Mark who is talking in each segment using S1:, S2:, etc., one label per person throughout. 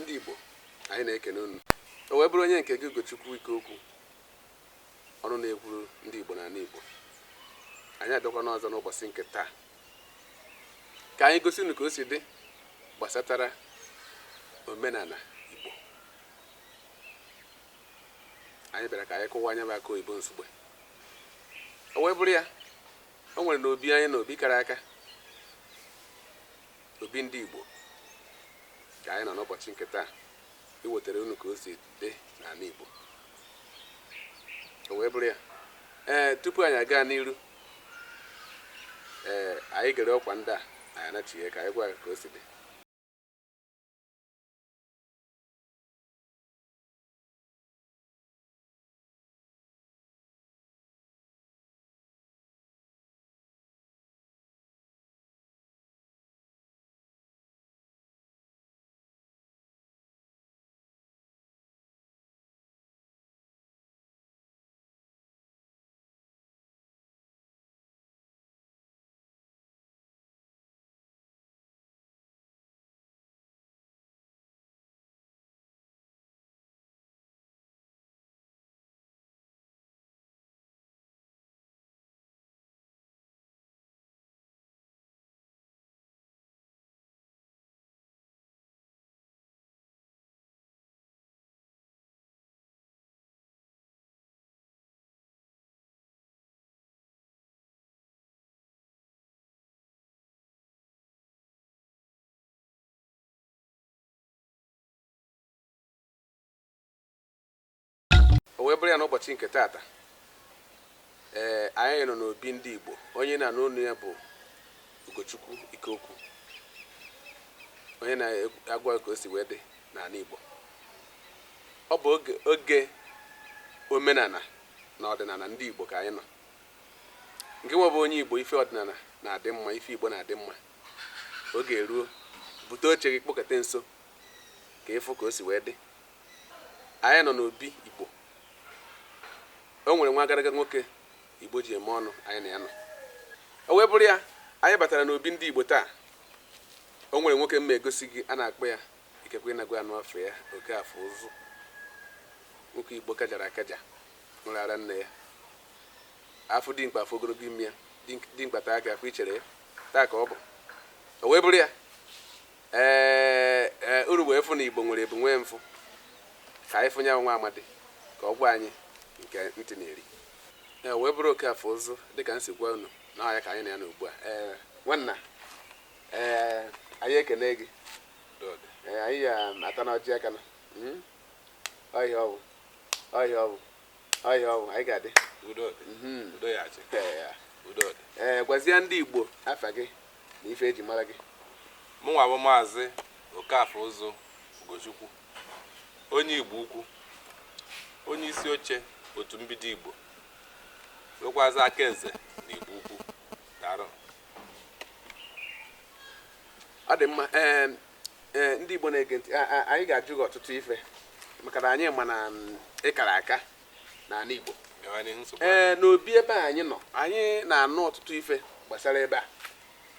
S1: Ndị Igbo, anyị na-ekene unu. O wee bụrụ onye nke gị, Ugochukwu Ikeokwu, ọnụ na-ekwuru ndị Igbo n'ala Igbo. Anyị abịakwana ọzọ n'ụbọchị nke taa ka anyị gosi unu ka o si dị gbasatara omenala Igbo. Anyị bịara ka anyị kụwa nya bụ akụ oyibo nsugbe. O wee bụrụ ya, o nwere na obi anyị na obi kara aka, obi ndị Igbo, ka anyị nọ n'ụbọchị nke taa iwetara unu ka o si dị n'ala Igbo. O wee bụrụ ya, ee, tupu anyị aga n'iru, ee, anyị gere ọkwa ndị a, anyị anachighe ka anyị gwa ka o si dị. O wee bụrụ ya, n'ụbọchị nke taata, ee, anyị nọ n'obi ndị Igbo. Onye na-anụ olu ya bụ Ugochukwu Ikeokwu, onye na-agwa ka o si wee dị n'ala Igbo. Ọ bụ oge omenala na ọdịnala ndị Igbo ka anyị nọ. Nke nwa bụ onye Igbo, ife ọdịnala na-adị mma, ife Igbo na-adị mma. Oge eruo, bute oche gị, kpọkọta nso ka ịfụ ka o si wee dị. Anyị nọ n'obi Igbo. O nwere nwa agaraga nwoke Igbo ji eme ọnụ, anyị na ya nọ. O wee bụrụ ya, anyị batara n'obi ndị Igbo taa. O nwere nwoke mma egosi gị, a na-akpọ ya, ikekwe ịnagụ anụ afọ ya, Okafọ Ụzụ. Nwoke Igbo kajara akaja, nwere ara nne ya, afụ dimkpa, afụ ogologo imi ya, dimkpa taa aka afụ ichere ya taa ka ọ bụ. O wee bụrụ ya, ee, unu wee fụ na Igbo nwere ebu nwee mfụ. Ka anyị fụ nya nwa amadi ka ọ gwa anyị nke ntị na-eri. Ee, wee bụrụ Okafọ Ụzụ, dịka m si gwa unu na ya ka anyị na ya na ugbu a. Ee, nwanna, ee, anyị ekene gị. Ee, anyị ya ata na ọjị aka na ọhịa ọwụ, ọhịa ọwụ, ọhịa ọwụ, anyị ga-adị. Ee, gwazie ndị Igbo afa gị na ife eji mara gị.
S2: Mụnwa bụ Maazị Okafọ Ụzụ Ugochukwu, onye Igbo Ukwu, onye isi oche otu mbido Igbo, nwekwazị aka eze na Igbo Ukwu. Daalụ.
S1: Ọ dị mma. Ee, ee, ndị Igbo na-ege ntị, anyị ga-ajụ gị ọtụtụ ife maka na anyị ma na ị kara aka n'ala Igbo. Ee, n'obi ebe a anyị nọ, anyị na-anụ ọtụtụ ife gbasara ebe a.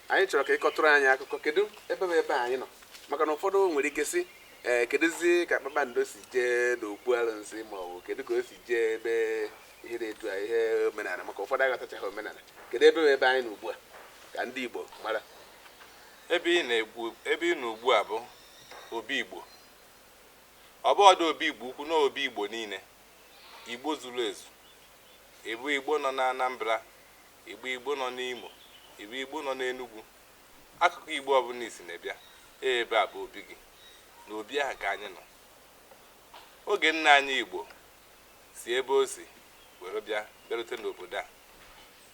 S1: Anyị chọrọ ka ị kọtụrụ anyị akụkọ, kedu ebe bụ ebe a anyị nọ, maka na ụfọdụ nwere ike sị, ee, kedụzi ka kpakpando si jee n'okwu arụsị, ma ọ bụ kedu ka o si jee ebe ihe dị etu a, ihe omenala, maka ụfọdụ aghọtachaghị omenala. Kedu ebe bụ ebe anyị nọ ugbu a ka ndị Igbo mara?
S2: Ebe ị na-egbu, ebe ị nọ ugbu a bụ obi Igbo. Ọ bụ ọdụ obi Igbo Ukwu na obi Igbo niile, Igbo zuru ezu. Ịbụ Igbo nọ na Anambra, Igbo, Igbo nọ n'Imo, Igbo, Igbo nọ n'Enugu, akụkụ Igbo ọbụla isi na-ebịa, ebe a bụ obi gị. Na obi ahụ ka anyị nọ. Oge nna anyị Igbo si ebe o si were bịa bịarute n'obodo a,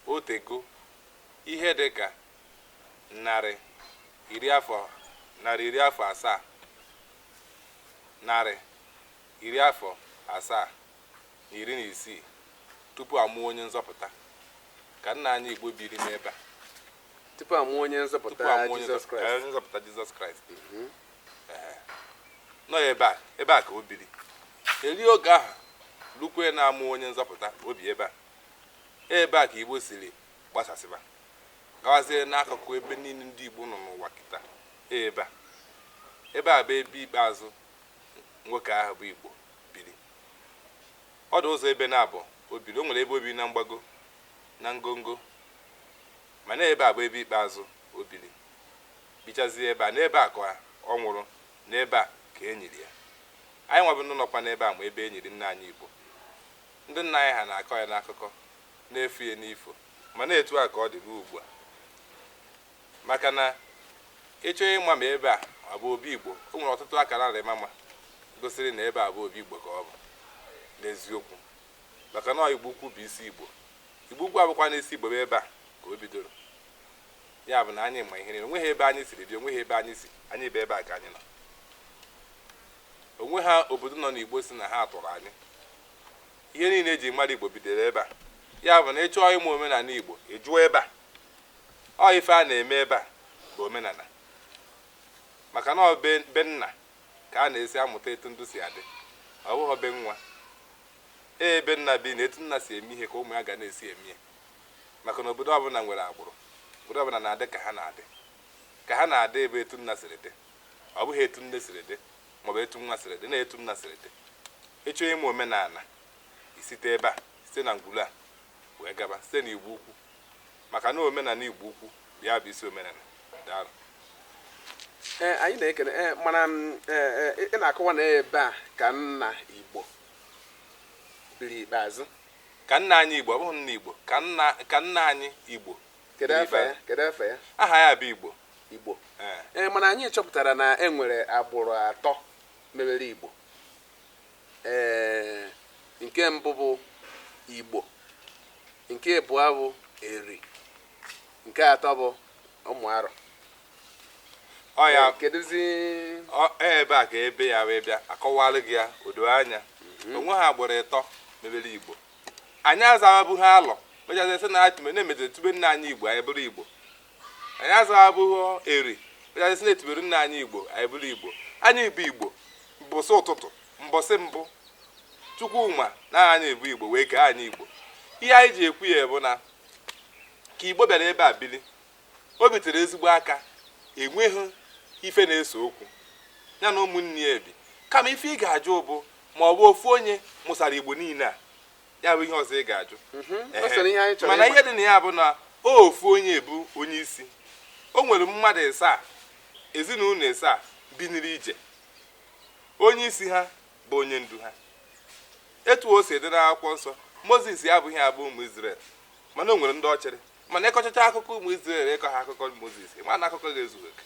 S2: o tego ihe dị ka 100 afọ, 170, 716 tupu amụọ onye nzọpụta, ka nna anyị Igbo biri n'ebe a.
S1: Tupu amụọ onye nzọpụta Jizọs Kraịst.
S2: Onye nzọpụta Jizọs Kraịst nọ ebe a. Ebe a ka o biri eri oge ahụ lukwe na-amụ onye nzọpụta obi ebe a. Ebe a ka Igbo siri gbasasịba gawazie n'akụkụ ebe niile ndị Igbo nọ n'ụwa kịta. Ebe a, ebe a bụ ebe ikpeazụ. Nwoke ahụ bụ Igbo biri ọ dị ụzọ ebe na-abụ o biri. O nwere ebe o biri na mgbago na ngongo, mana ebe a bụ ebe ikpeazụ o biri, bichazie ebe a. N'ebe a ka ọ nwụrụ, n'ebe a ka e nyiri ya. Anyị nwabụ ndị nọkwa n'ebe a ma ebe e nyiri nna anyị Igbo. Ndị nna anyị ha na-akọ ya n'akụkọ na-efu ya n'ifo, mana etu a ka ọ dị ruo ugbu a. Maka na ịchọ ịma ma ebe a ọ bụ obi Igbo, o nwere ọtụtụ akara arịmama gosiri na ebe a bụ obi Igbo ka ọ bụ n'eziokwu, maka na Igbo Ukwu bụ isi Igbo. Igbo Ukwu abụkwa n'isi Igbo, bụ ebe a ka o bidoro. Ya bụ na anyị ma ihe niile. Onweghị ebe anyị siri bịa, onweghị ebe anyị si. Anyị bụ ebe a ka anyị nọ. Onwe ha obodo nọ n'Igbo si na ha tụrụ anyị. Ihe niile eji mara Igbo bidoro ebe a. Ya bụ na ị chọọ ịmụ omenala Igbo, ị jụọ ebe a. Ọ ife a na-eme ebe a bụ omenala, maka na ọ be nna ka a na-esi amụta etu ndụ si adị. Ọ bụghị be nwa. Ebe nna bi na etu nna si eme ihe ka ụmụ ya ga na-esi eme ya, maka na obodo ọbụla nwere agbụrụ. Obodo ọbụla na-adị ka ha na-adị, ka ha na-adị ebe etu nna siri dị. Ọ bụghị etu nne siri dị maọbụ etu nwa siri dị, na etu nna siri dị. Ịchọ ịmụ omenala, isite ebe a, site na ngwulu a wee gaba, site na Igbo Ukwu, maka na omenala Igbo Ukwu ya bụ isi omenala. Daalụ.
S1: Ee, anyị na-ekene. Ee, mana ị na-akọwa na ebe a ka nna Igbo biri ikpeazụ?
S2: Ka nna anyị Igbo, ọ bụghị nna Igbo, ka nna anyị Igbo.
S1: Kedu afa ya? Kedu afa ya?
S2: Aha ya bụ Igbo.
S1: Igbo.
S2: Ee.
S1: Ee, mana anyị chọpụtara na e nwere agbụrụ atọ mebere Igbo. Ee, nke mbụ bụ Igbo, nke abụọ bụ Eri, nke atọ bụ ụmụ Arọ.
S2: Ọ ya.
S1: Kedụzi?
S2: Ebe a ka ebe ya wee bịa akọwalụ gị ya odo anya. Onwe ha agbụrụ ịtọ mebere Igbo. Anyị azawabụghị alọ mechazi sị na atụme na-emeziri tube nna anyị Igbo, anyị bụrụ Igbo. Anyị azawabụghị Eri mechazi sị na etubere nna anyị Igbo, anyị bụrụ Igbo. Anyị bụ Igbo mbọsị ụtụtụ, mbọsị mbụ Chukwuma na anyị bụ Igbo wee kee anyị Igbo. Ihe anyị ji ekwu ya bụ na ka Igbo bịara ebe a bili, o bitere ezigbo aka. Enweghị ife na-ese okwu ya na ụmụnne ya ebi. Kama ife ị ga-ajụ bụ ma ọ bụ ofu onye mụsara Igbo niile a, ya bụ ihe ọzọ ị ga-ajụ.
S1: O so n'ihe anyị chọrọ
S2: Mana
S1: ịma.
S2: ihe dị na ya bụ na ofu onye bụ onye isi. O nwere mmadụ ịsaa, ezinụlọ ịsaa biniri ije. Onye isi ha bụ onye ndu ha. Etu o si dị n'akwụkwọ nsọ, Moses ya abụghị abụ ụmụ Izrel, mana o nwere ndị ọ chịrị. Mana ịkọchacha akụkọ ụmụ Izrel, ịkọ ha akụkọ Moses, ịma na akụkọ ga-ezu oke.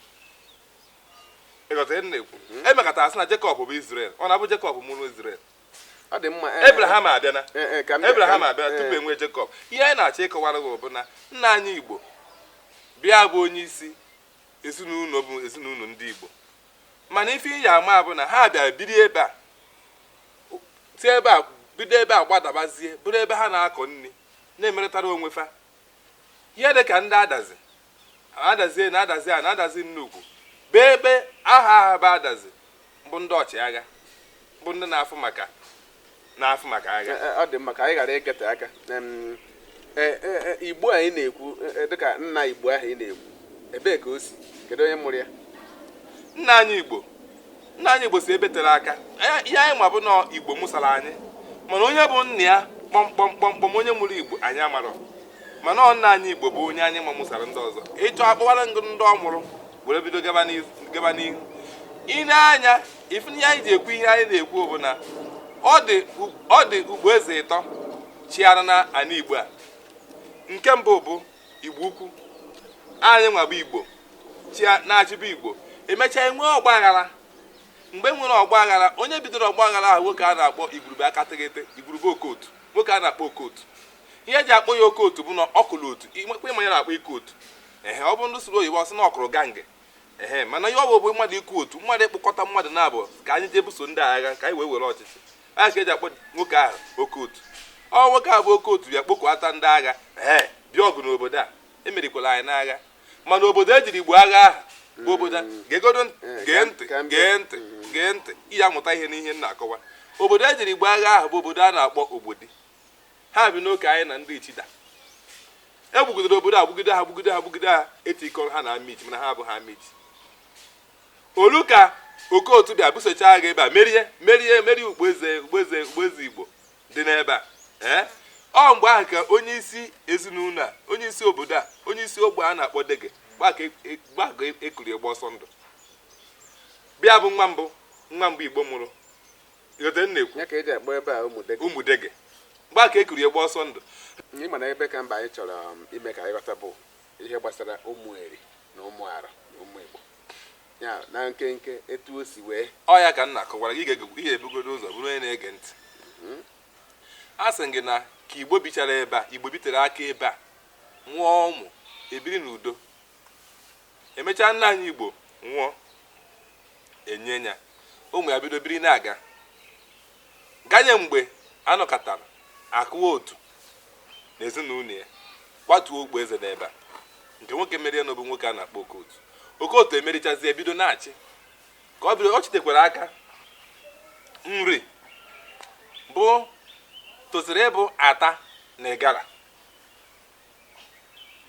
S2: Ịghọta ihe m na-ekwu? Emekọtara sị na Jekọb bụ Izrel. Ọ na-abụ Jekọb mụrụ Izrel?
S1: Ọ dị mma.
S2: Ebraham abịana.
S1: Ka m bịa.
S2: Ebraham abịa tupu enwee Jekọb. Ihe anyị na-achọ ịkọwara gị bụ na nna anyị Igbo bịa bụ onye isi ezinụlọ, bụ ezinụlọ ndị Igbo. Mana ife iyi ama bụ na ha bịara biri ebe a, si ebe a bido, ebe a gbadabazie, bụrụ ebe ha na-akọ nri, na-emerịtara onwe fa. Ihe dị ka ndị Adazi adazie na Adazi a na Adazi nnukwu bụ ebe aha aha bụ Adazi, bụ ndị ọchịagha, bụ ndị na-afụ maka agha.
S1: Ọ dị mma, ka anyị ghara ịgate aka. Igbo anyị na-ekwu, dịka nna Igbo ahụ ị na-ekwu, ebee ka o si? Kedu onye mụrụ ya?
S2: Nna anyị Igbo, nna anyị Igbo si ebe tere aka. Ihe anyị ma bụ na Igbo mụsara anyị, mana onye bụ nna ya kpọmkpọm kpọmkpọm, onye mụrụ Igbo, anyị amarọ. Mana ọ nna anyị Igbo bụ onye anyị ma mụsara ndị ọzọ. Ịchọ akpọwara ngụ ndị ọ mụrụ were bido gaba n'ihu, gaba n'ihu. Ị na-anya ifu ihe anyị ji ekwu, ihe anyị na-ekwu bụ na ọ dị ugbo eze ịtọ chịara na ana Igbo a. Nke mbụ bụ Igbo Ukwu. Anyị nwa bụ Igbo chia na-achịbụ Igbo. Emechaa enwee ọgba aghara. Mgbe e nwere ọgba aghara, onye bidoro ọgba aghara ahụ, nwoke a na-akpọ Igwurube Akateghete, Igwurube Okotu, nwoke a na-akpọ Okotu. Ihe eji akpọ ya Okotu bụ na ọ kụrụ otu ịmakwa ịma ya na-akpọ ike otu. Ehe, ọ bụ ndị sụrụ oyibo, ọsị na ọkụrụ gang. Ehe, mana ihe ọ bụ mmadụ ikwu otu, mmadụ ịkpụkọta mmadụ na-abụ ka anyị jee buso ndị agha, ka anyị wee were ọchịchị agha, ka eji akpọ nwoke ahụ Okotu. Ọ nwoke ahụ bụ Okotu bịa kpokọta ndị agha, ee, bịa ọgụ n'obodo a. Emerikwala anyị n'agha, mana obodo ejiri Igbo agha ahụ bụ obodo a. Gegodo, gee ntị.
S1: Ka m bịa.
S2: Gee ntị, gee ntị, ihe amụta ihe n'ihe m na-akọwa. Obodo ejiri Igbo agha ahụ bụ obodo a na-akpọ Ogbodi. Ha bi n'oke anyị na ndị Ichida. Egbugidere obodo a, gbugide ha, gbugide ha, gbugide ha, etikọrọ ha na Amichi, mana ha abụghị Amichi. Olu ka Okotu bịa busocha agha ebe a, merie merie merie ukpueze ukpueze ukpueze Igbo dị n'ebe a. Ee, ọ mgbe ahụ ka onye isi ezinụlọ a, onye isi obodo a, onye isi ogbe a na-akpọ Dege gbaa ka ekuri egbe ọsọ ndụ bịa bụ nwa mbụ, nwa mbụ Igbo mụrụ. Ịghọta m na-ekwu?
S1: Ya ka eji akpọ ebe a Ụmụdege.
S2: Ụmụdege mgbe ka ekuri egbe ọsọ ndụ.
S1: Ị ma na ebe ka mba anyị chọrọ ime ka anyị ghọta bụ ihe gbasara ụmụ Eri na ụmụ Arọ na ụmụ Igbo, ya na nkenke etu o si wee
S2: Ọ ya ka m na-akọwara gị. Ị ga-ebugodo ụzọ bụrụ onye na-ege ntị. A sị gị na ka Igbo bichara ebe a, Igbo bitere aka ebe a, nwụọ ụmụ ebiri n'udo, emechaa nna anyị Igbo nwụọ, enye ya ụmụ ya bido biri na-aga ganye mgbe anọkọtara akụwa otu n'ezinụlọ ya, kwatuo okpu eze n'ebe a. Nke nwoke merie n'obu nwoke a na-akpọ Okotu. Okotu emerichazie bido na-achị. Ka ọ bido ọ chitekwara aka nri bụ tosiri ịbụ ata na ịgara.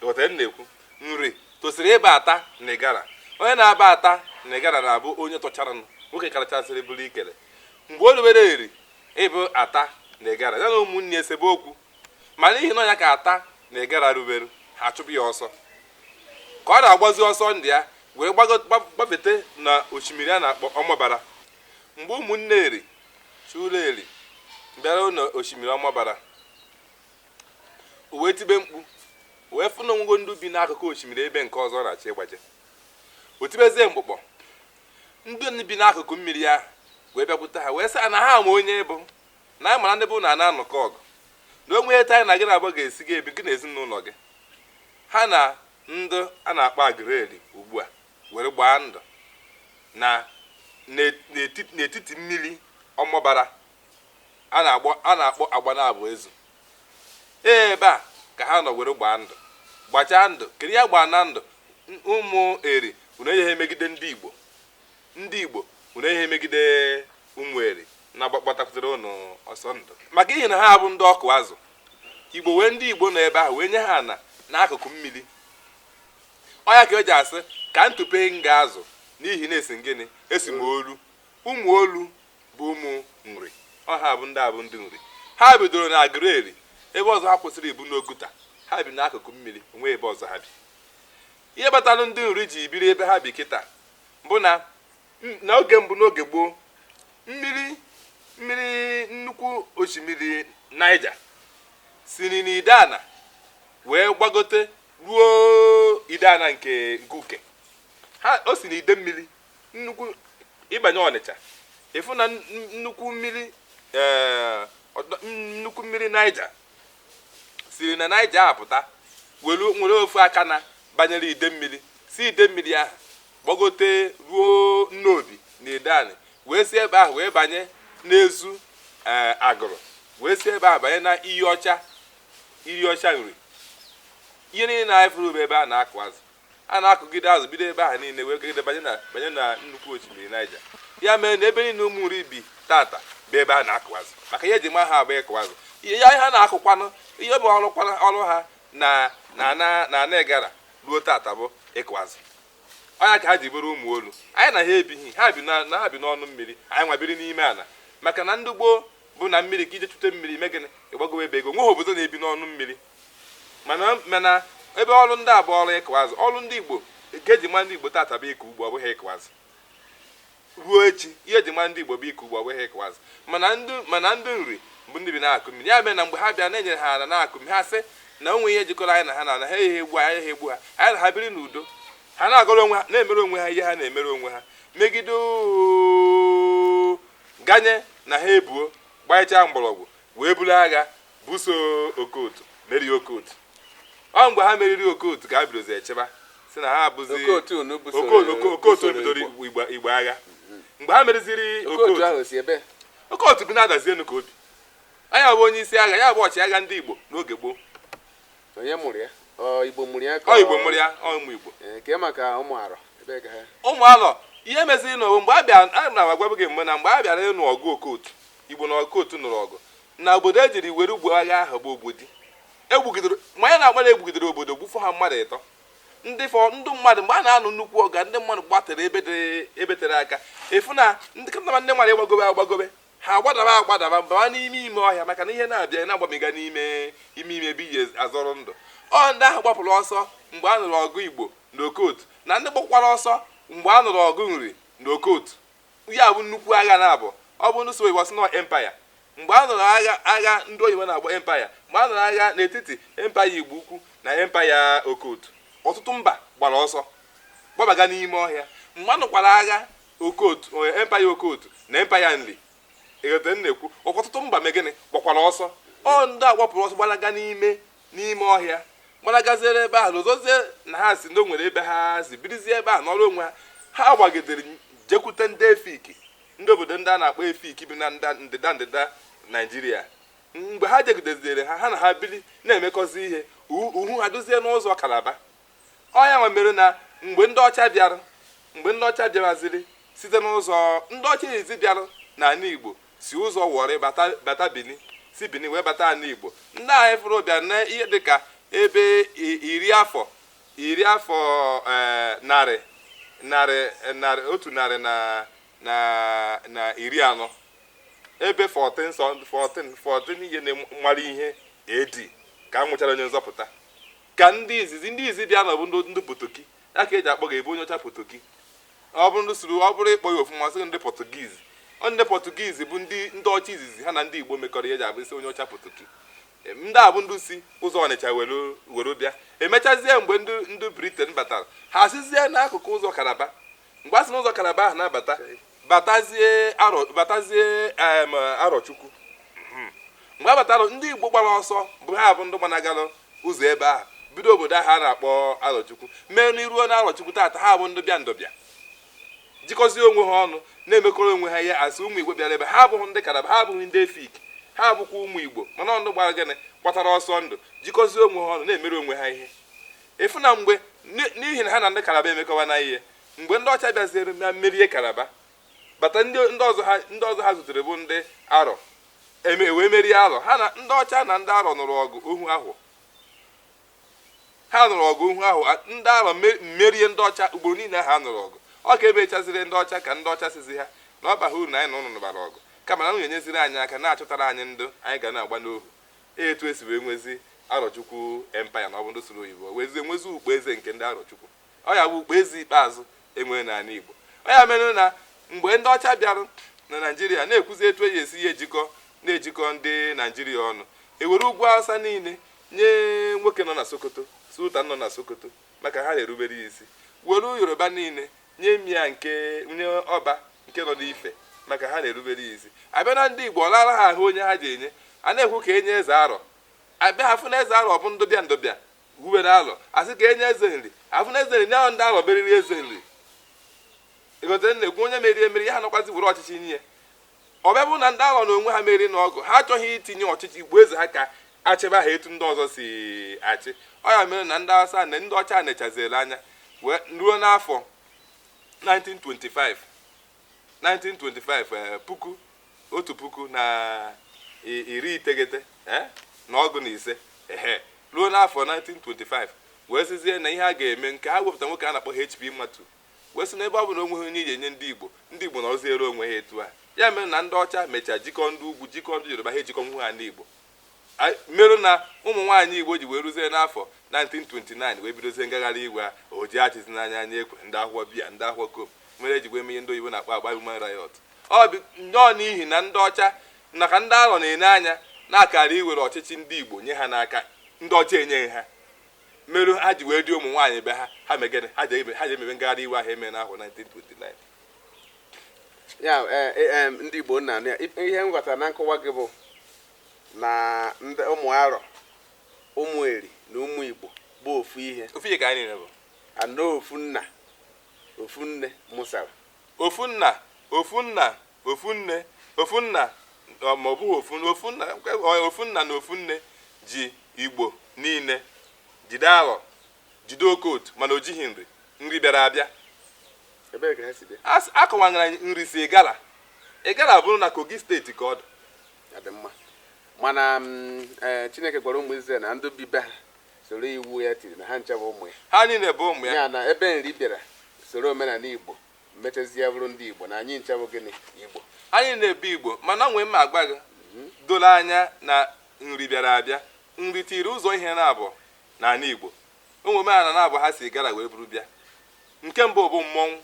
S2: Ịghọtara m na-ekwu? Nri tosiri ịbụ ata na ịgara. Onye na-aba ata na ịgara na-abụ onye tọchara nwoke karachasịrị bụrụ ikele. Mgbe o rubere eri ịbụ ata na ịgara, ya na ụmụnne esebe okwu, ma n'ihi na ọnya ka ata na ịgara rubere, ha achụpụ ya ọsọ. Ka ọ na-agbazi ọsọ ndị ya wee gbafete na osimiri a na-akpọ Ọmabara. Mgbe ụmụnne eri chụrụ eri bịara na osimiri Ọmabara, o wee tibe mkpu, wee fụ na onwego ndị bi n'akụkụ osimiri ebe nke ọzọ na-achọ ịgbaje. O tibezie mkpụkpọ, ndị bi n'akụkụ mmiri ahụ wee bịakwute ha, wee sị na ha ma onye bụ na anyị mara ndị bụ na na-anụkọ ọgụ, na onwe etu anyị na gị na-abụ ga-esi gị ebi gị na ezinụlọ gị. Ha na ndị a na-akpọ Agụleri ugbu a were gbaa ndụ na n'etiti mmiri Ọmabara a na-akpọ Agbanabụ Ezu. Ebe a ka ha nọ were gbaa ndụ, gbachaa ndụ. Kedu ya gbaa na ndụ? Ụmụ Eri unu enyeghị emegide ndị Igbo, ndị Igbo unu enyeghị emegide ụmụ Eri na-agbatakwutere ụnụ ọsọ ndụ, maka ihi na ha bụ ndị ọkụ azụ. Igbo wee ndị Igbo nọ ebe ahụ wee nye ha ana n'akụkụ mmiri. Ọ ya ka eji asị ka ntụpe nga azụ, n'ihi na-esi gịnị esi m olu. Ụmụ olu bụ ụmụ nri, ọ ha bụ ndị a bụ ndị nri. Ha bidoro na Agụleri, ebe ọzọ ha kwụsịrị ibu n'Oguta. Ha bi n'akụkụ mmiri, onwe ebe ọzọ ha bi. Ihe kpatara ndị nri ji biri ebe ha bi kịta bụ na n'oge mbụ, n'oge gboo, mmiri mmiri nnukwu osimiri Naija siri n'Ideana wee gbagote ruo Ideana nke Uke. Ha o si n'ide mmiri nnukwu ịbanye Ọnịcha, ịfụ na nnukwu mmiri, nnukwu mmiri Naija siri na Naija apụta were nwere ofu aka na banyere ide mmiri, si ide mmiri ahụ gbagote ruo Nnobi na Ideani, wee si ebe ahụ wee banye n'Ezu Agụrụ, wee si ebe ahụ banye na Iyi Ọcha, Iyi Ọcha nri. Ihe niile na-efuru bụ ebe a na-akụ azụ, a na-akụgide azụ bido ebe ahụ niile wee gide banye na nnukwu osimiri Naija. Ya mere na ebe niile ụmụ nri bi tata bụ ebe a na-akụ azụ, maka ihe eji ma ha abụ ịkụ azụ. Ihe ya ha na-akụkwanụ, ihe bụ ọrụ ha na na na na Ịgara ruo tata bụ ịkụ azụ. Ọnya ka ha ji bụrụ ụmụ olu. Anyị na ha ebighị, ha bi na ha bi n'ọnụ mmiri, anyị nwa biri n'ime ala, maka na ndị gboo bụ na mmiri ka ije chute mmiri ime gịnị, ịgbagowe ebe ego nweghị obodo na-ebi n'ọnụ mmiri. Mana ebe ọrụ ndị a bụ ọrụ ịkụ azụ. Ọrụ ndị Igbo nke eji ma ndị Igbo tata bụ ịkụ ugbo, ọ bụghị ịkụ azụ. Ruo echi, ihe eji ma ndị Igbo bụ ịkụ ugbo, ọ bụghị ịkụ azụ. Mana ndị nri bụ ndị bi na-akụ mmiri. Ya mere na mgbe ha bịa na-enyere ha ala na-akụ mmiri, ha sị na onwe ihe jikọrọ anyị na ha na ha ihe egbu anyị, ha egbu ha, anyị na ha biri n'udo. Ha na-agọrọ onwe ha, na-emere onwe ha ihe ha na-emere onwe ha, megide ganye na ha ebuo gbanyechaa mgbọrọgwụ wee buru agha buso Okotu, merie Okotu. Ọ mgbe ha meriri Okotu ka ha bidozi echeba si na ha abụzi Okotu bidoro Igbo agha. Mgbe ha meriziri Okotu, Okotu bi na-adazi enu ka obi anya bụ onye isi agha, ya bụ ọchịagha ndị Igbo n'oge gboo.
S1: Onye mụrụ ya? Ọ Igbo mụrụ ya?
S2: Ọ Igbo mụrụ ya, ọ ụmụ Igbo.
S1: Ke maka ụmụ Arọ, ebe ka ha?
S2: Ụmụ Arọ, ihe meziri n'ụwa mgbe a bịa, a na-agwabụ gị mgbe na mgbe a bịara ịnụ ọgụ Okotu, Igbo na Okotu nụrụ ọgụ na obodo ejiri were ugbo agha ahụ bụ Ogbodi. Egbugidere ma ya na-agbara, egbugidere obodo gbufọ ha mmadụ ịtọ, ndị fọ ndụ mmadụ. Mgbe a na-anụ nnukwu ọga, ndị mmadụ gbatara ebe dị ebe tere aka. Ịfụ na ndị kama ndị mmadụ ịgbagobe agbagobe, ha agbadaba agbadaba bawa n'ime ime ọhịa, maka na ihe na-abịa na-agbamiga n'ime ime ime ebe iji azọrọ ndụ. Ọ ndị ahụ gbapụrụ ọsọ mgbe a nụrụ ọgụ Igbo na Okotu, na ndị gbakwara ọsọ mgbe a nụrụ ọgụ Nri na Okotu. Ya bụ nnukwu agha na-abụ ọ bụ ndị so oyibo sị nọ empire. Mgbe a nụrụ agha ndị oyibo na-agba empire, mgbe a nụrụ agha n'etiti empire Igbo Ukwu na empire Okotu, ọtụtụ mba gbara ọsọ gbabaga n'ime ọhịa. Mgbe a nụkwara agha Okotu, empire Okotu na empire Nri, eghete m na-ekwu, ọtụtụ mba megịnị gbakwara ọsọ. Ọ ndị a gbapụrụ ọsọ gbalaga n'ime n'ime ọhịa, gbalagaziere ebe ahụ, lụzozie na ha si ndị o nwere ebe ha si birizie ebe ahụ n'ọrụ onwe ha. Ha gbagidere jekwute ndị Efik, ndị obodo ndị a na-akpọ Efik bi na ndịda ndịda Naijiria. Mgbe ha jegideziere ha, ha na ha biri na-emekọzi ihe, uhu ha dozie n'ụzọ Kalaba. Ọ ya nwe mere na mgbe ndị ọcha bịara, mgbe ndị ọcha bịaraziri site n'ụzọ ndị ọcha izi bịara n'ala Igbo, si ụzọ Wọrị bata Bini, si Bini wee bata ala Igbo, ndị anyị fụrụ bịara na ihe dịka ebe 10 afọ narị narị narị otu narị na 40, ebe 14 14 14 ihe na-mara ihe AD ka a nwụchara onye nzọpụta, ka ndị izizi ndị izi bịa nọ bụ ndị Potoki. Ya ka eji akpọ ga-ebu onye ọcha Potoki. Ọ bụrụ ndị suru, ọ bụrụ ịkpọ ya ofu masị ndị Portuguese. Ọ ndị Portuguese bụ ndị ọcha izizi ha na ndị Igbo mekọrọ ihe eji abụ isi onye ọcha Potoki. Ndị a bụ ndị si ụzọ Ọnịcha were bịa. Emechazie, mgbe ndị Britain batara, ha sizie n'akụkụ ụzọ Kalaba. Mgbe a sị n'ụzọ Kalaba ahụ na-abata, batazie Arọ, batazie Arọchukwu. Mgbe a batara, ndị Igbo gbara ọsọ bụ ha bụ ndị gbanagalụ ụzọ ebe ahụ, bido obodo ahụ a na-akpọ Arọchukwu. Mee n'iruo na Arọchukwu taata, ha bụ ndị bịa ndọbịa jikọzie onwe ha ọnụ, na-emekọrọ onwe ha ihe asị ụmụ Igbo bịara ebe ha. Abụghị ndị Kalaba, ha abụghị ndị Efik, ha abụkwa ụmụ Igbo, mana ọ ndị gbara gịnị gbatara ọsọ ndụ, jikọzie onwe ha ọnụ, na-emere onwe ha ihe. Ịfụ na mgbe n'ihi na ha na ndị Kalaba emekọwa na ihe, mgbe ndị ọcha bịaziere na mmerie Kalaba bata, ndị ọzọ ha zutere bụ ndị Arọ, eme wee merie Arọ. Ha na ndị ọcha na ndị Arọ nụrụ ọgụ ohu ahụ. Ha nụrụ ọgụ ohu ahụ, ndị Arọ merie ndị ọcha ugboro niile ha nụrụ ọgụ. Ọ ka emechaziri ndị ọcha ka ndị ọcha sizi ha na ọ baghị uru na anyị na ụnụ nụbara ọgụ, kama na unu enyeziri anyị aka na-achọtara anyị ndụ anyị ga na-agba n'ohu. Etu esi wee nwezi Arọchukwu empire na ọ bụ ndị soro oyibo wezie nwezi ukpo eze nke ndị Arọchukwu. Ọ ya bụ ukpo eze ikpeazụ enwere n'ala Igbo. Ọ ya mere na mgbe ndị ọcha bịara na Naijiria na-ekwuzi etu eji esi ihe ejikọ na-ejikọ ndị Naijiria ọnụ, ewere ugwu Awụsa niile nye nwoke nọ na Sokoto, sultan nọ na Sokoto, maka ha na-erubere ya isi. Were Yoruba niile nye mia nke nye ọba nke nọ n'Ife, maka ha na-erubere ya isi. Abịa na ndị Igbo, ọ lara ha ahụ onye ha ji enye. A na-ekwu ka enye eze Arọ, abịa ha fụ na eze Arọ bụ ndụbịa ndụbịa wubere Arọ. Asị ka enye eze Nri, afụ na eze Nri nye ndị Arọ meriri eze Nri. Ịgote na-ekwu onye meriri emeri ya, ha nọkwazi were ọchịchị nye. Ọ bịa bụ na ndị Arọ na onwe ha meriri n'ọgụ, ha achọghị itinye ọchịchị igbo eze ha ka achịba ha etu ndị ọzọ si achị. Ọ ya mere na ndị Awụsa na ndị ọcha nechaziere anya wee ruo n'afọ 1925, 1925, puku otu puku na 95 ehe, ruo n'afọ 1925, wee sịzie na ihe a ga-eme nke ha wepụta nwoke a na-akpọ HP Matu, wee sị na ebe ọ bụ na onweghị onye iji enye ndị Igbo, ndị Igbo nọrọziere onwe ha etu a. Ya mere na ndị ọcha mechaa jikọọ ndị ugwu, jikọọ ndị Yoruba, ha ejikọ nwu ha ndị Igbo. Merụ na ụmụ nwaanyị Igbo ji wee ruzie n'afọ 1929 wee bidozie ngagharị iwe a o ji achịzi n'anya anya ekwe ndị akwụkwọ bịa ndị akwụkwọ kom mere eji wee mee ihe ndị oyibo na-akpọ Aba Women Riot. Ọ bụ nnọọ n'ihi na ndị ọcha maka ndị Arọ na-ene anya na-akara iwere ọchịchị ndị Igbo nye ha n'aka, ndị ọcha enyeghị ha, merụ ha ji wee dị ụmụ nwaanyị be ha, ha megene ha ji emebe ngagharị iwe ahụ eme n'afọ 1929.
S1: Ya ndị Igbo nna ya, ihe m ghọtara na nkọwa gị bụ na ndị ụmụ Arọ, ụmụ Eri na ụmụ Igbo bụ ofu ihe.
S2: Ofu ihe ka anyị niile bụ.
S1: Anọ ofu nna, ofu nne mụsara.
S2: Ofu nna, ofu nna, ofu nne, ofu nna, ma ọ bụghị ofu ofu nna, ofu nna na ofu nne ji Igbo niile, jide Arọ, jide Okotu, mana o jighị Nri. Nri bịara abịa.
S1: Ebee ka ha si bịa?
S2: Akọwanyere anyị Nri si Igala. Igala bụrụ na Kogi Steeti ka ọ dị.
S1: Ya dị mma, mana Chineke gwara ụmụ Izrel na ndị bi be ha soro iwu ya tiri na ha nche bụ ụmụ ya.
S2: Ha niile bụ ụmụ ya.
S1: Ya na ebe Nri bịara soro omenala Igbo. Mechazie bụrụ ndị Igbo na anyị ncha bụ gịnị? Igbo.
S2: Anyị na-ebu Igbo, mana nwee mma agwa gị doro anya na Nri bịara abịa. Nri tiri ụzọ ihe na-abụ n'ala Igbo. Onwe omenala na-abụ ha si gara wee buru bịa. Nke mbụ bụ mmọnwụ,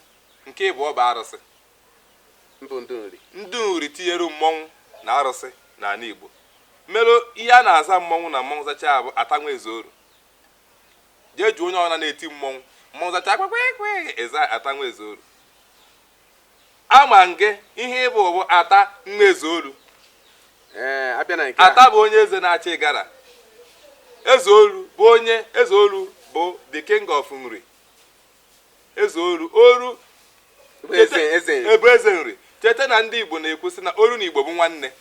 S2: nke ịbụọ bụ arụsị.
S1: Mbụ ndị Nri.
S2: Ndị Nri tinyere mmọnwụ na arụsị n'ala Igbo, merụ ihe a na-aza mmọnwụ na mmọnwụ zacha bụ Atanwa Ezeoru. Jee jụọ onye ọbụla na-eti mmọnwụ, mmọnwụ zacha kpekpekpe, eza Atanwa Ezeoru. Ama nge ihe ịbụ bụ Ata nwa Ezeoru.
S1: Ee, abịa na nke
S2: Ata bụ onye eze na-achị Igara. Ezeoru bụ onye Ezeoru bụ the king of Nri. Ezeoru oru.
S1: Bụ eze eze Nri.
S2: Ebe eze Nri. Cheta na ndị Igbo na-ekwu sị na oru na Igbo bụ nwanne.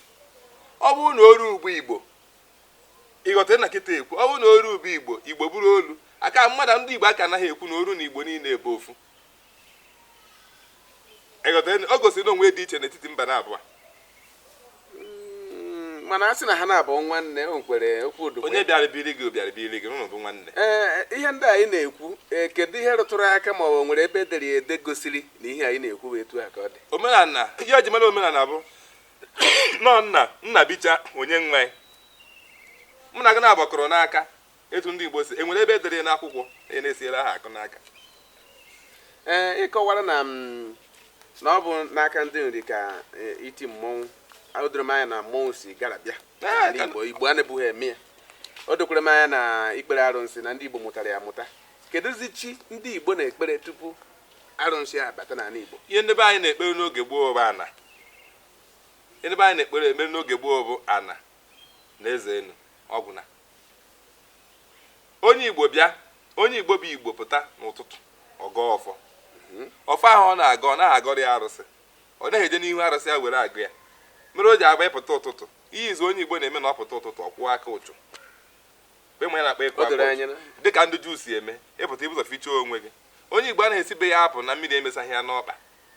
S2: Ọ bụrụ na oru bụ Igbo, ịghọtara na kịta ekwu, ọ bụrụ na oru bụ Igbo, Igbo bụrụ olu aka mmadụ, ndị Igbo aka anaghị ekwu na oru na Igbo niile bụ ofu. Ịghọtara? O gosiri na onwe dị iche n'etiti mba na abụọ.
S1: Mana a sị na ha na-abụ nwanne, o nkwere okwu odogwu.
S2: Onye bịara biri gị bịara biri gị n'ụlọ bụ nwanne.
S1: Ee, ihe ndị anyị na-ekwu, ee, kedu ihe rụtụrụ aka ma ọ nwere ebe edere ya ede gosiri na ihe anyị na-ekwu bụ etu a ka ọ dị?
S2: Omenala, ihe o ji mara omenala bụ nọ nna nna bicha onye nwe ya. Mụ na gị na-agbakọrọ n'aka etu ndị Igbo si enwere ebe edere ya n'akwụkwọ onye na-esiere ha akụ n'aka.
S1: Ee, ịkọwara na na ọ bụ n'aka ndị Nri ka iti mmọnwụ. O doro m anya na mmọnwụ si gara bịa n'ala Igbo. Igbo anabughị eme ya. O dokwara m anya na ikpere arụnsị na ndị Igbo mụtara ya amụta. Kedụzi chi ndị Igbo na-ekpere tupu arụnsị abata n'ala Igbo?
S2: Ihe ndị be anyị na-ekpere n'oge gboo bụ ana. Ihe ndị be anyị na-ekpere ekpere n'oge gboo bụ ana na eze enu ọgwụ. Na onye Igbo bịa, onye Igbo bụ Igbo pụta n'ụtụtụ, ọgọ ọfọ. Ọfọ ahụ ọ na-agọ, ọ naghị agọrọ ya arụsị, ọ naghị eje n'ihu arụsị ya were agụ ya. Mere o ji agba ịpụta ụtụtụ, ihe izu onye Igbo na-eme na ọ pụta ụtụtụ, ọ kwụọ aka ụchụ. Kpe ma ya na-akpa ịkụ
S1: O doro
S2: aka
S1: anya
S2: ụchụ
S1: na
S2: dịka ndị Juu si eme. Ịpụta ibụzọ fichaa onwe gị. Onye Igbo anaghị esibe ya apụ na mmiri emesaghị ya n'ọkpa.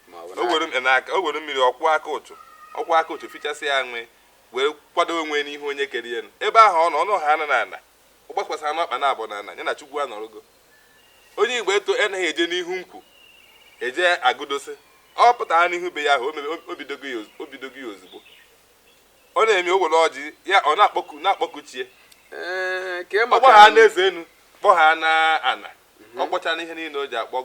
S1: Ma ọ bụ
S2: O
S1: na
S2: were n'aka, o were mmiri, ọkwụ aka ụchụ, ọkwụ aka ụchụ, fichasị ya nwe were kwado onwe n'ihu onye kere elu. Ebe ahụ ọ nọ, ọnụ ha na ana ọ gbakwasara n'ọkpa na abụ na ana ya na Chukwu anọrọgo. Onye Igbo eto anaghị eje n'ihu nkwụ eje agụdosi. Ọ pụtara n'ihu be ya ahụ, o bidogo ya o bidogo ya ozugbo. Ọ na-eme o were ọjị ya, ọ na-akpọku na-akpọku chie.
S1: Ee, ka
S2: ọ
S1: maka
S2: kpọ ha na eze enu, kpọ ha na ana, ọ kpọcha na ihe niile o ji akpọ,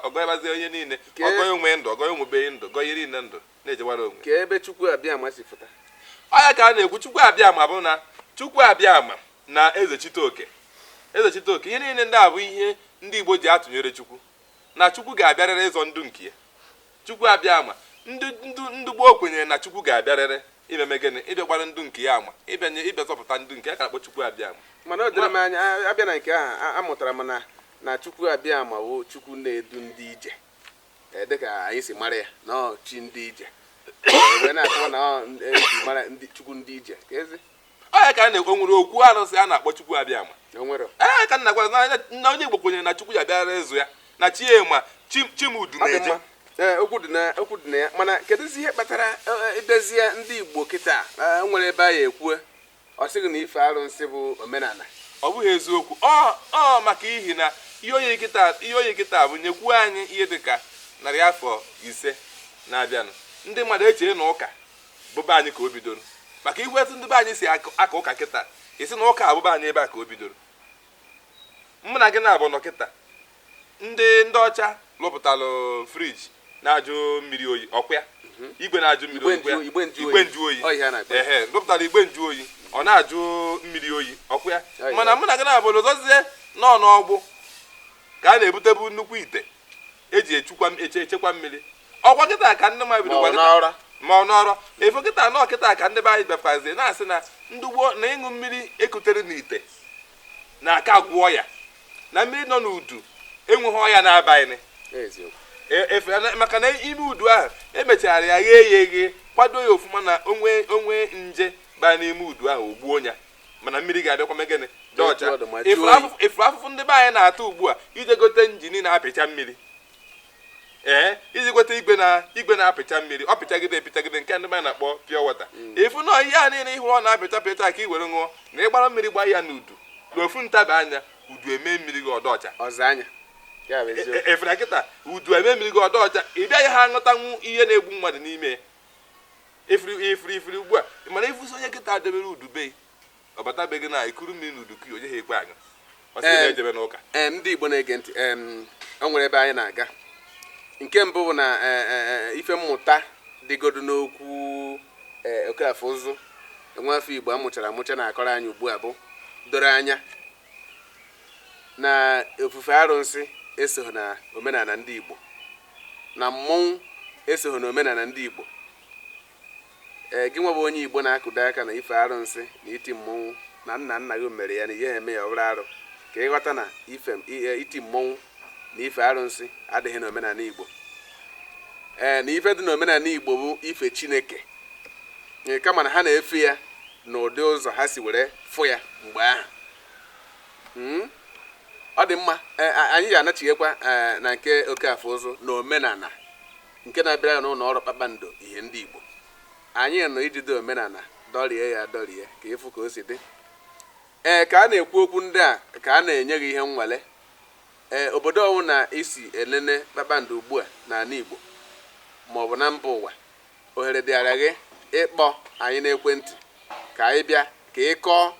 S2: ọgọbazie ihe niile. Ọgọ onwe ndụ, ọgọ onwebeghị ndụ, gọ ihe niile ndụ na-ejewara onwe.
S1: Ka ebe Chukwu abịa ma si fụta.
S2: Ọ ya ka a na-ekwu Chukwu abịa ma bụ na Chukwu abịa ma na eze Chitoke, eze Chitoke, ihe niile ndị a bụ ihe ndị Igbo ji atụnyere Chukwu na Chukwu ga-abịarịrị ịzọ ndụ nke ya. Chukwu abịa ama, ndị ndụ ndị gboo kwenyere na Chukwu ga-abịarịrị imeme gịnị? Ịbịakwara ndụ nke ya ama, ịbịanye ịbịa zọpụta ndụ nke ya ka akpọ Chukwu abịa ama.
S1: Mana o doro m anya, abịa na nke ahụ, amụtara m na Chukwu abịa ma wụ Chukwu na-edu ndị ije. Ee, dịka anyị si mara ya na ọ chi ndị ije. Ee, wee na-akọwa na ọ eji mara ndị Chukwu ndị ije ka ezi.
S2: Ọ ya ka a na-ekwu nwere okwu arụsị a na-akpọ Chukwu abịa ama.
S1: O nwere.
S2: Ee, ka nna gwara na onye Igbo kwenyere na Chukwu ya bịara ịzụ ya na chi ya ma Chimudu
S1: Ọ dị
S2: na-eje.
S1: mma. Ee, okwu dị na ya, mana kedụzi ihe kpatara ịbịazie ndị Igbo kịta, o nwere ebe a ya ekwue ọ sịghị na ife arụnsị bụ omenala?
S2: Ọ bụghị eziokwu. Ọ maka ihi na ihe oyi kịta bụ nyekwuo anyị ihe dịka 500 na-abịanụ, ndị mmadụ echee na ụka bụbe anyị ka o bidoro. Maka ihu etu ndị be anyị si aka ụka kịta, isi na ụka abụbe anyị ebe a ka o bidoro. Mụ na gị na-abụ nọ kịta, ndị ọcha lụpụtalụ fridge na-ajụ mmiri oyi, ọkwa ya igwe na-ajụ mmiri
S1: Igwe
S2: oyi, ọkwa ya?
S1: Igwe nju oyi.
S2: Igwe nju oyi.
S1: Ọ ihe a na-akpọ ya.
S2: Ehe, lụpụtara igwe nju oyi, ọ na-ajụ mmiri oyi, ọkwa ya?
S1: Ọ ihe.
S2: Mana mụ na gị na-abụ lụzọzie nọ n'ọgbụ ka a na-ebutebu nnukwu ite eji echukwa echekwa mmiri. Ọkwa kịta ka ndị mmadụ
S1: Ma
S2: bido
S1: ọ
S2: kịta
S1: n'ọra.
S2: Ma ọ n'ọrọ efo kịta nọ kịta ka ndị be anyị bịakwazie na-asị na ndị gboo na ịṅụ mmiri ekutere n'ite na-aka gwụọ ya, na mmiri nọ n'udu enweghị ọya na-abaghị.
S1: Eziokwu.
S2: Efe maka na ime udu ahụ emechara ya ghee ya eghe, kwado ya ofụma, na onwe nje baa n'ime udu ahụ, o gbuo ya. Mana mmiri ga-abịakwa mee gịnị? Dị ọcha.
S1: Ọdụ ma jụọ
S2: Ifuru
S1: oyi.
S2: Ifuru afụfụ ndị be anyị na-ata ugbu a ije gote engine na-apịcha mmiri, ee, iji gote igwe na-apịcha mmiri, ọ pịchagide epịchagide nke ndị be anyị na-akpọ pure water. Ifu na ihe a niile ihu ọ na-apịcha pịcha ka i were ṅụọ, na ịgbara mmiri gbaa ya n'udu na ofu ntaba anya, udu eme mmiri gị ọdọ ọcha.
S1: Ọzọ anya. Ya bụ eziokwu.
S2: Efere kịta udu eme mmiri gị ọdọ ọcha, ị bịaghị ha aṅụtanwu ihe na-egbu mmadụ n'ime ya. Ifiri ifiri ifiri ugbu a, mana ifusi onye kịta debere udu be ọ batabeghị na ikuru mmiri na udu onye ha ekwe aṅụ, ọ sị na ejebe n'ụka.
S1: Ee, ndị Igbo na-ege ntị, o nwere ebe anyị na-aga. Nke mbụ bụ na ife mmụta dịgodu n'okwu Okafọ Ụzụ, nwa afọ Igbo amụchara amụcha, na-akọrọ anyị ugbu a bụ doro anya na ofufe arụnsị esoghi na omenala ndị Igbo, na mmọnwụ esoghi na omenala ndị Igbo. Ee, gị nwa bụ onye Igbo na-akụdo aka na ife arụnsị na iti mmọnwụ na nna nna gị mere ya na ihe eme ya ọ bụrụ arụ, ka ịghọta na ife iti mmọnwụ na ife arụnsị adịghị n'omenala Igbo. Ee, na ife dị n'omenala Igbo bụ ife Chineke. Ee, kama na ha na-efe ya n'ụdị ụzọ ha si were fụ ya mgbe ahụ. Ọ dị mma. Ee, anyị ga-anachighekwa na nke Okafọ Ụzụ na omenala nke na-abịara n'ụlọ ọrụ Kpakpando Ihe Ndị Igbo. Anyị nọ ijide omenala dọrie ya dọrie ka ịfụ ka o si dị. Ee, ka a na-ekwu okwu ndị a ka a na-enye gị ihe nnwale. Ee, obodo ọwụ na isi elene Kpakpando ugbu a n'ala Igbo ma ọ bụ na mba ụwa, ohere dịara gị ịkpọ anyị n'ekwentị ka anyị bịa ka ị kọọ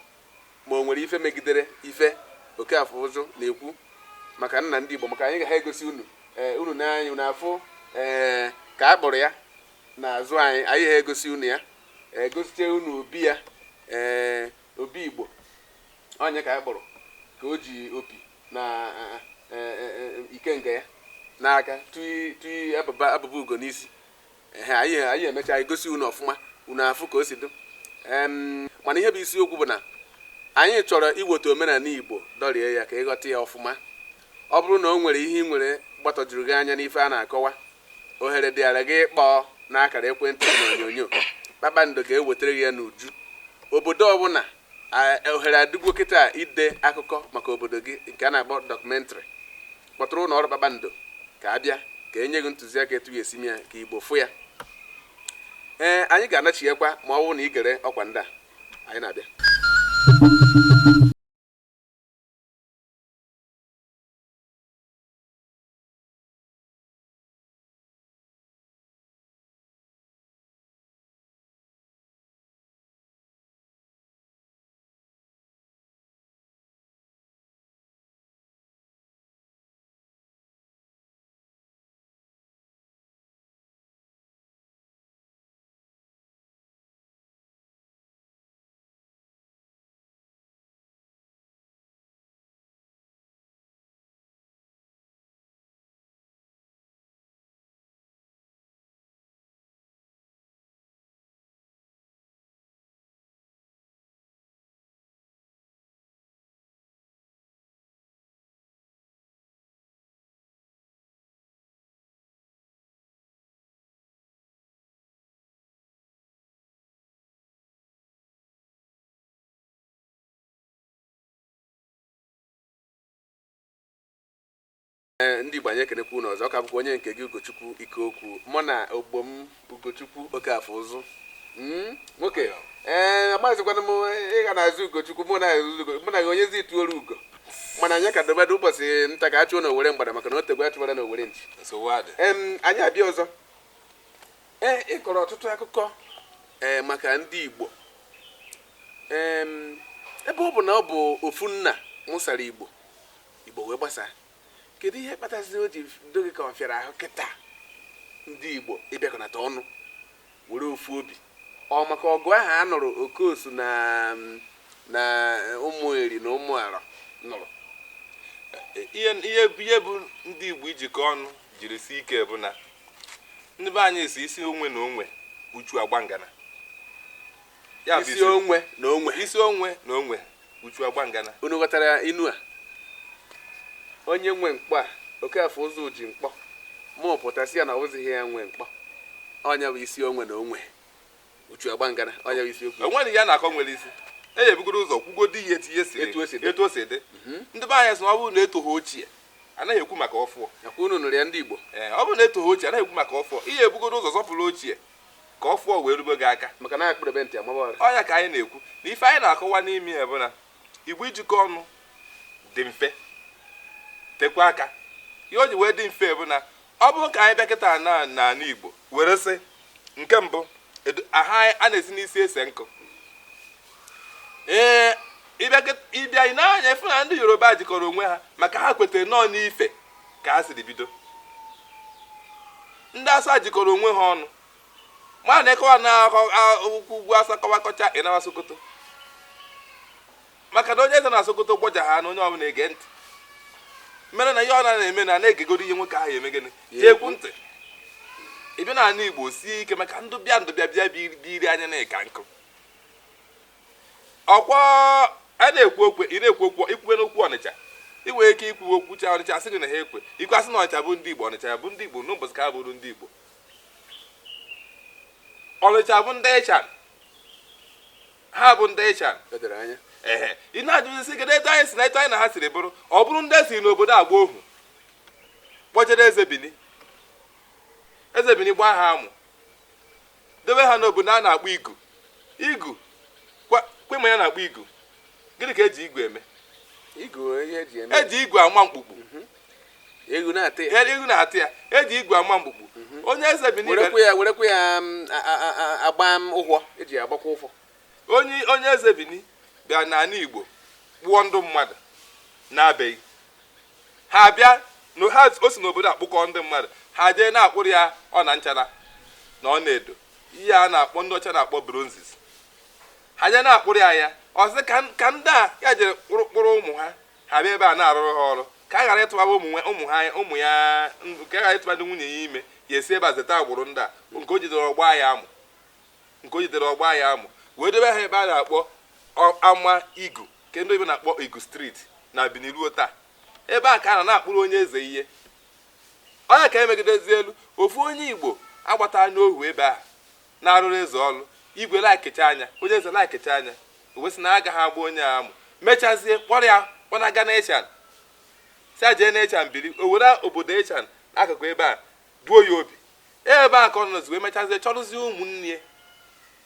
S1: ma o nwere ife megidere ife Okafọ Ụzụ na-ekwu maka nna ndị Igbo, maka anyị ga ha egosi unu, ee, unu n'anya unu afụ, ee, ka a kpụrụ ya n'azụ anyị. Anyị ha egosi unu ya, egosite unu obi ya, ee, obi Igbo onye ka a kpụrụ ka o ji opi na ikenga ya n'aka tui tui abụba abụba ugo n'isi. Ehe, anyị emecha egosi unu ọfụma, unu afụ ka o si dị. Mana ihe bụ isiokwu bụ na anyị chọrọ iweta omenala Igbo dọrie ya ka ịghọta ya ọfụma. Ọ bụrụ na o nwere ihe ị nwere gbatọjuru gị anya n'ife a na-akọwa, ohere dịara gị ịkpọ n'akara ekwentị dị n'onyonyo. Kpakpando ga-ewetara gị ya n'uju. Obodo ọbụla, ohere adịgwo kịta ide akụkọ maka obodo gị nke a na-akpọ documentary. Kpọtụrụ ụlọ ọrụ Kpakpando ka a bịa ka enye gị ntụziaka etu ya esi ya ka Igbo fụ ya. Ee, anyị ga-anachighekwa ma ọ bụrụ na ị gere ọkwa ndị a anyị na-abịa. Ee, ndị Igbo, anyị ekenekwa unu ọzọ. Ọ ka bụkwa onye nke gị, Ugochukwu Ikeokwu, mụ na ogbo m Ugochukwu Okafọ Ụzụ. Nwoke, ee, amazịkwana m ịga na-azụ Ugochukwu, mụ na mụ na gị onye zi tuoro ugo, mana anyị ka dobedo ụbọchị nta ka a chụọ n'Owere mgbada, maka na o tegwe achụwara n'Owere nchi.
S2: Nsogbu adị.
S1: Anyị abịa ọzọ. Ee, ị kọrọ ọtụtụ akụkọ, ee, maka ndị Igbo. Ebe ọ bụ na ọ bụ ofu nna mụsara Igbo, Igbo wee gbasaa, kedu ihe kpataziri o ji do gị ka ọ fịara ahụ kịta ndị Igbo ịbịakọnata ọnụ were ofu obi? Ọ maka ọgụ ahụ a nụrụ Okosu na ụmụ eri na ụmụ arọ nụrụ?
S2: Ihe bụ ndị Igbo ijikọ ọnụ jiri si ike bụ na ndị be anyị si isi onwe na onwe uchu agba ngana. Ya bụ
S1: isi onwe na onwe.
S2: Isi onwe na onwe uchu agba ngana.
S1: Unu ghọtara inu a? Onye nwe mkpọ a, Okafọ Ụzụ ji mkpọ mụ pụtasị ya na ọwụzighị ya nwe mkpọ. Ọnya bụ isi onwe na onwe uchu agba ngana. Ọnya bụ isiokwu.
S2: Onwere ihe a na-akọ nwere isi e ebugoro ụzọ kwugodi ihe etu ihe si
S1: Etu o si dị.
S2: Etu o si dị. Ndị be anyị sị na ọ bụrụ na etoghị ochie, anaghị ekwu maka ọfụọ.
S1: Nakwa unu nụrụ ya, ndị Igbo.
S2: Ee, ọ bụrụ na etoghị ochie, anaghị ekwu maka ọfụọ. Ihe ebugoro ụzọ zọpụrụ ochie ka ọfụọ wee rube gị aka.
S1: Maka na akpụrụbe ntị amaba ọra.
S2: Ọnya ka anyị na-ekwu na ife anyị na-akọwa n'ime ya bụ na Igbo ijikọ ọnụ dị mfe, tekwa aka. Ihe o ji wee dị mfe bụ na ọ bụrụ ka anyị bịa kịta na n'ala Igbo were sị nke mbụ, aha a na-esi n'isi ese nkụ. Ee, ịbịa ị na-anya efu na ndị Yoruba jikọrọ onwe ha maka ha kwetere nọọ n'ife ka ha siri bido. Ndị Asa jikọrọ onwe ha ọnụ, ma na-ekọwa na ukwu ugwu Asa kọwakọcha ịnawa Sokoto, maka na onye eze na Sokoto gbọja ha na onye ọbụla ege ntị, mere na ihe ọ na-eme na na-egegoro ihe nwoke ahụ eme gịnị ji ekwu ntị. Ịbịa n'ala Igbo sie ike maka ndụ bịa ndụ bịa bịa biri anya na ịka nkụ. Ọkwa a na-ekwu okwu, ị na-ekwu okwu ikwube n'okwu Ọnịcha, ị nwere ike ikwu okwu cha Ọnịcha asị gị na ha ekwe ikwu asị na Ọnịcha bụ ndị Igbo, Ọnịcha bụ ndị Igbo n'ụbọchị ka ha bụrụ ndị Igbo. Ọnịcha bụ ndị Ịchan, ha bụ ndị Ịchan. Ehe, ị na-ajụzi kedu etu anyị si na etu anyị na ha siri bụrụ, ọ bụrụ ndị si n'obodo agba ohu kpọchere eze Bini, eze Bini gbaa ha amụ debe ha n'obodo a na-akpọ Igu. Igu kwema ya na-akpọ Igu. Gịnị ka eji igu eme? Eji igu ama mkpukpu.
S1: Ewu na-atị
S2: ya. Eji igu ama mkpukpu. Onye eze Bini
S1: werekwa ya agba ụgwọ eji agbakwa ụfọ.
S2: Onye eze Bini bịa n'ala Igbo kpụọ ndụ mmadụ na-abeghị ha bịa ha o si n'obodo akpụkọ ndị mmadụ, ha jee na-akpụrụ ya ọ na nchara na ọ na-edo ihe a na-akpọ ndị ọcha na-akpọ bronzes. Ha jee na-akpụrụ ya ya ọ sị ka ndị a ya jere kpụrụ ụmụ ha, ha bịa ebe a na-arụrụ ha ọrụ ka a ghara ịtụba ụmụ ya, ka a ghara ịtụba ndị nwunye ya ime, ya esi ebe a zeta agbụrụ ndị a nke o jidere ọgba ya amụ, nke o jidere ọgba ya amụ wee debe ha ebe a na-akpọ ama Igu, nke ndị oyibo na-akpọ Igu Street na Benin ruo taa. Ebe a ka a na-akpụrụ onye eze ihe. Onye ka emegidezi elu ofu onye Igbo agbata n'ohu ebe a na-arụrụ eze ọrụ, igwe laikecha anya, onye eze laikecha anya, o wesị na agaghị agba onye a amụ, mechazie kpọrọ ya kpọnaga n'Ịchan, si jee n'Ịchan biri, o were obodo Ịchan n'akụkụ ebe a duo ya obi. Ebe a ka ọ nọzi wee mechazie chọrụzie ụmụnne ya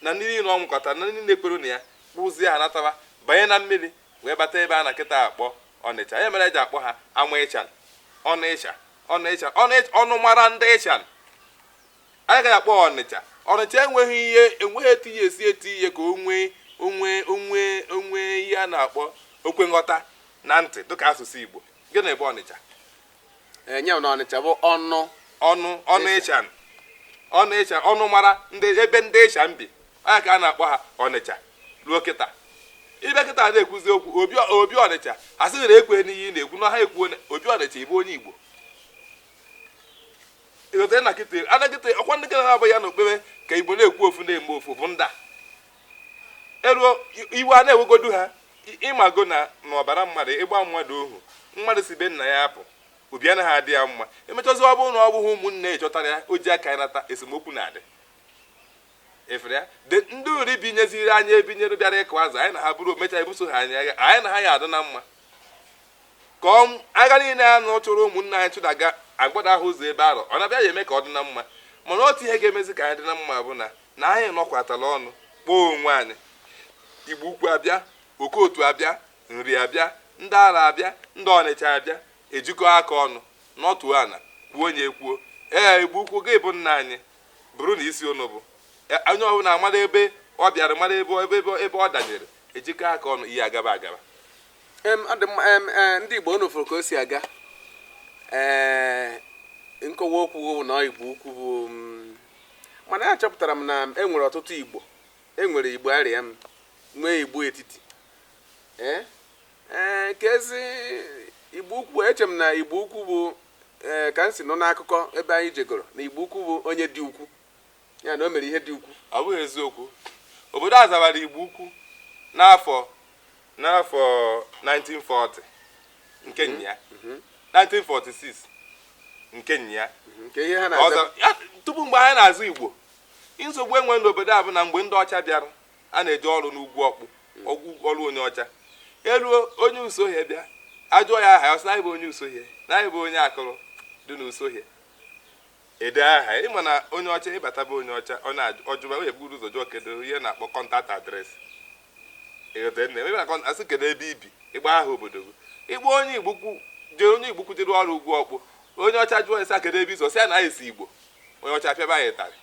S2: na ndị niile ọ mụkọtara na ndị na-ekwere na ya, kpụzie ha nataba banye na mmiri wee bata ebe a na kịta akpọ Ọnịcha. Ya mere eji akpọ ha ama Ịchan, ọnụ Ịcha, ọnụ Ịcha, ọnụ mara ndị Ịchan. Anyị gaghị akpọ Ọnịcha. Ọnịcha enweghị ihe, enweghị etu ihe esi eti ihe ka onwe onwe onwe onwe ihe a na-akpọ okwe nghọta na ntị dịka asụsụ Igbo. Gịnị bụ Ọnịcha?
S1: Nye na Ọnịcha bụ ọnụ
S2: ọnụ ọnụ Ịchan, ọnụ Ịchan, ọnụ mara ndị ebe ndị Ịchan bi, anya ka a na-akpọ ha Ọnịcha ruo kịta. Ịbịa kịta na-ekwuzi okwu obi Ọnịcha, asị na ekwe n'ihe ị na-ekwu na ha ekwuo obi Ọnịcha ịbụ onye Igbo. Ịghọtara na kịta anagịta ọkwa ndị kịta na-abụ ya na okpebe ka Igbo na-ekwu ofu na-eme ofu bụ nda eruo iwe a na-ewegodu ha. Ịmago na n'ọbara mmadụ ịgba mmadụ ohu, mmadụ si be nna ya apụ, obi anaghị adị ya mma. Emechazi ọ bụrụ na ọ bụghị ụmụnne ịchọtara ya o ji aka ya nata, esemokwu na-adị. Efere ya ndị uri binyeziri anyị ebinyere bịara ịkụ azụ, anyị na ha bụrụ omecha ebuso ha anyị agha, anyị na ha ya adị na mma. Ka agha niile a nọ chụrụ ụmụnne anyị chụdaga agbada ahụ ụzọ ebe arọ, ọ na-abịa ya eme ka ọ dị na mma. Mana otu ihe ga-emezi ka anyị dị na mma bụ na anyị nọkwatara ọnụ kpọọ onwe anyị. Igbo ukwu abịa, Okotu abịa, Nri abịa, ndị ara abịa, ndị Ọnịcha abịa, ejikọ aka ọnụ nọtuo ana kwuo onye ekwuo. Ee, Igbo ukwu gị bụ nna anyị, bụrụ na isi ụnụ bụ onye ọbụla mara ebe ọ bịara, mara ebe ebe ọ danyere, ejikọ aka ọnụ ihe agaba agaba.
S1: Ndị Igbo unu fụrụ ka o si aga. Ee, nkọwa okwu bụ na Igbo ukwu bụ, mana achọpụtara m na e nwere ọtụtụ Igbo. E nwere Igbo arịa m, nwee Igbo etiti. Ee, ka ezi Igbo ukwu, eche m na Igbo ukwu bụ ka m si nụ n'akụkọ ebe anyị jegoro na Igbo ukwu bụ onye dị ukwu, ya na o mere ihe dị ukwu.
S2: Ọ bụghị eziokwu. Obodo a zawara Igbo ukwu n'afọ 1940 nke nya, 1946 nke nya. Tupu mgbe anyị na-azụ Igbo, nsogbu enwe n'obodo a bụ na mgbe ndị ọcha bịara a na-eje ọrụ n'ugwu ọkpụ, ọrụ onye ọcha eruo, onye usohie bịa ajụọ ya aha ya, ọ sị na anyị bụ onye usohie, na anyị bụ onye akụrụ dị n'usohie. Ede aha ya, ịma na onye ọcha ịbata bụ onye ọcha, ọ na-ọjụba onye buru ụzọ jụọ kedu ihe na-akpọ contact address. Asị kedu ebe ibi, ịgba aha obodo gị, ịgba onye Igbo ukwu jere, onye Igbo ukwu jere ọrụ ugwu ọkpụ, Onye ọcha jụọ esi kedu ebe i si, ọ sị ya na anyị si Igbo, onye ọcha pịaba anyị ịtarị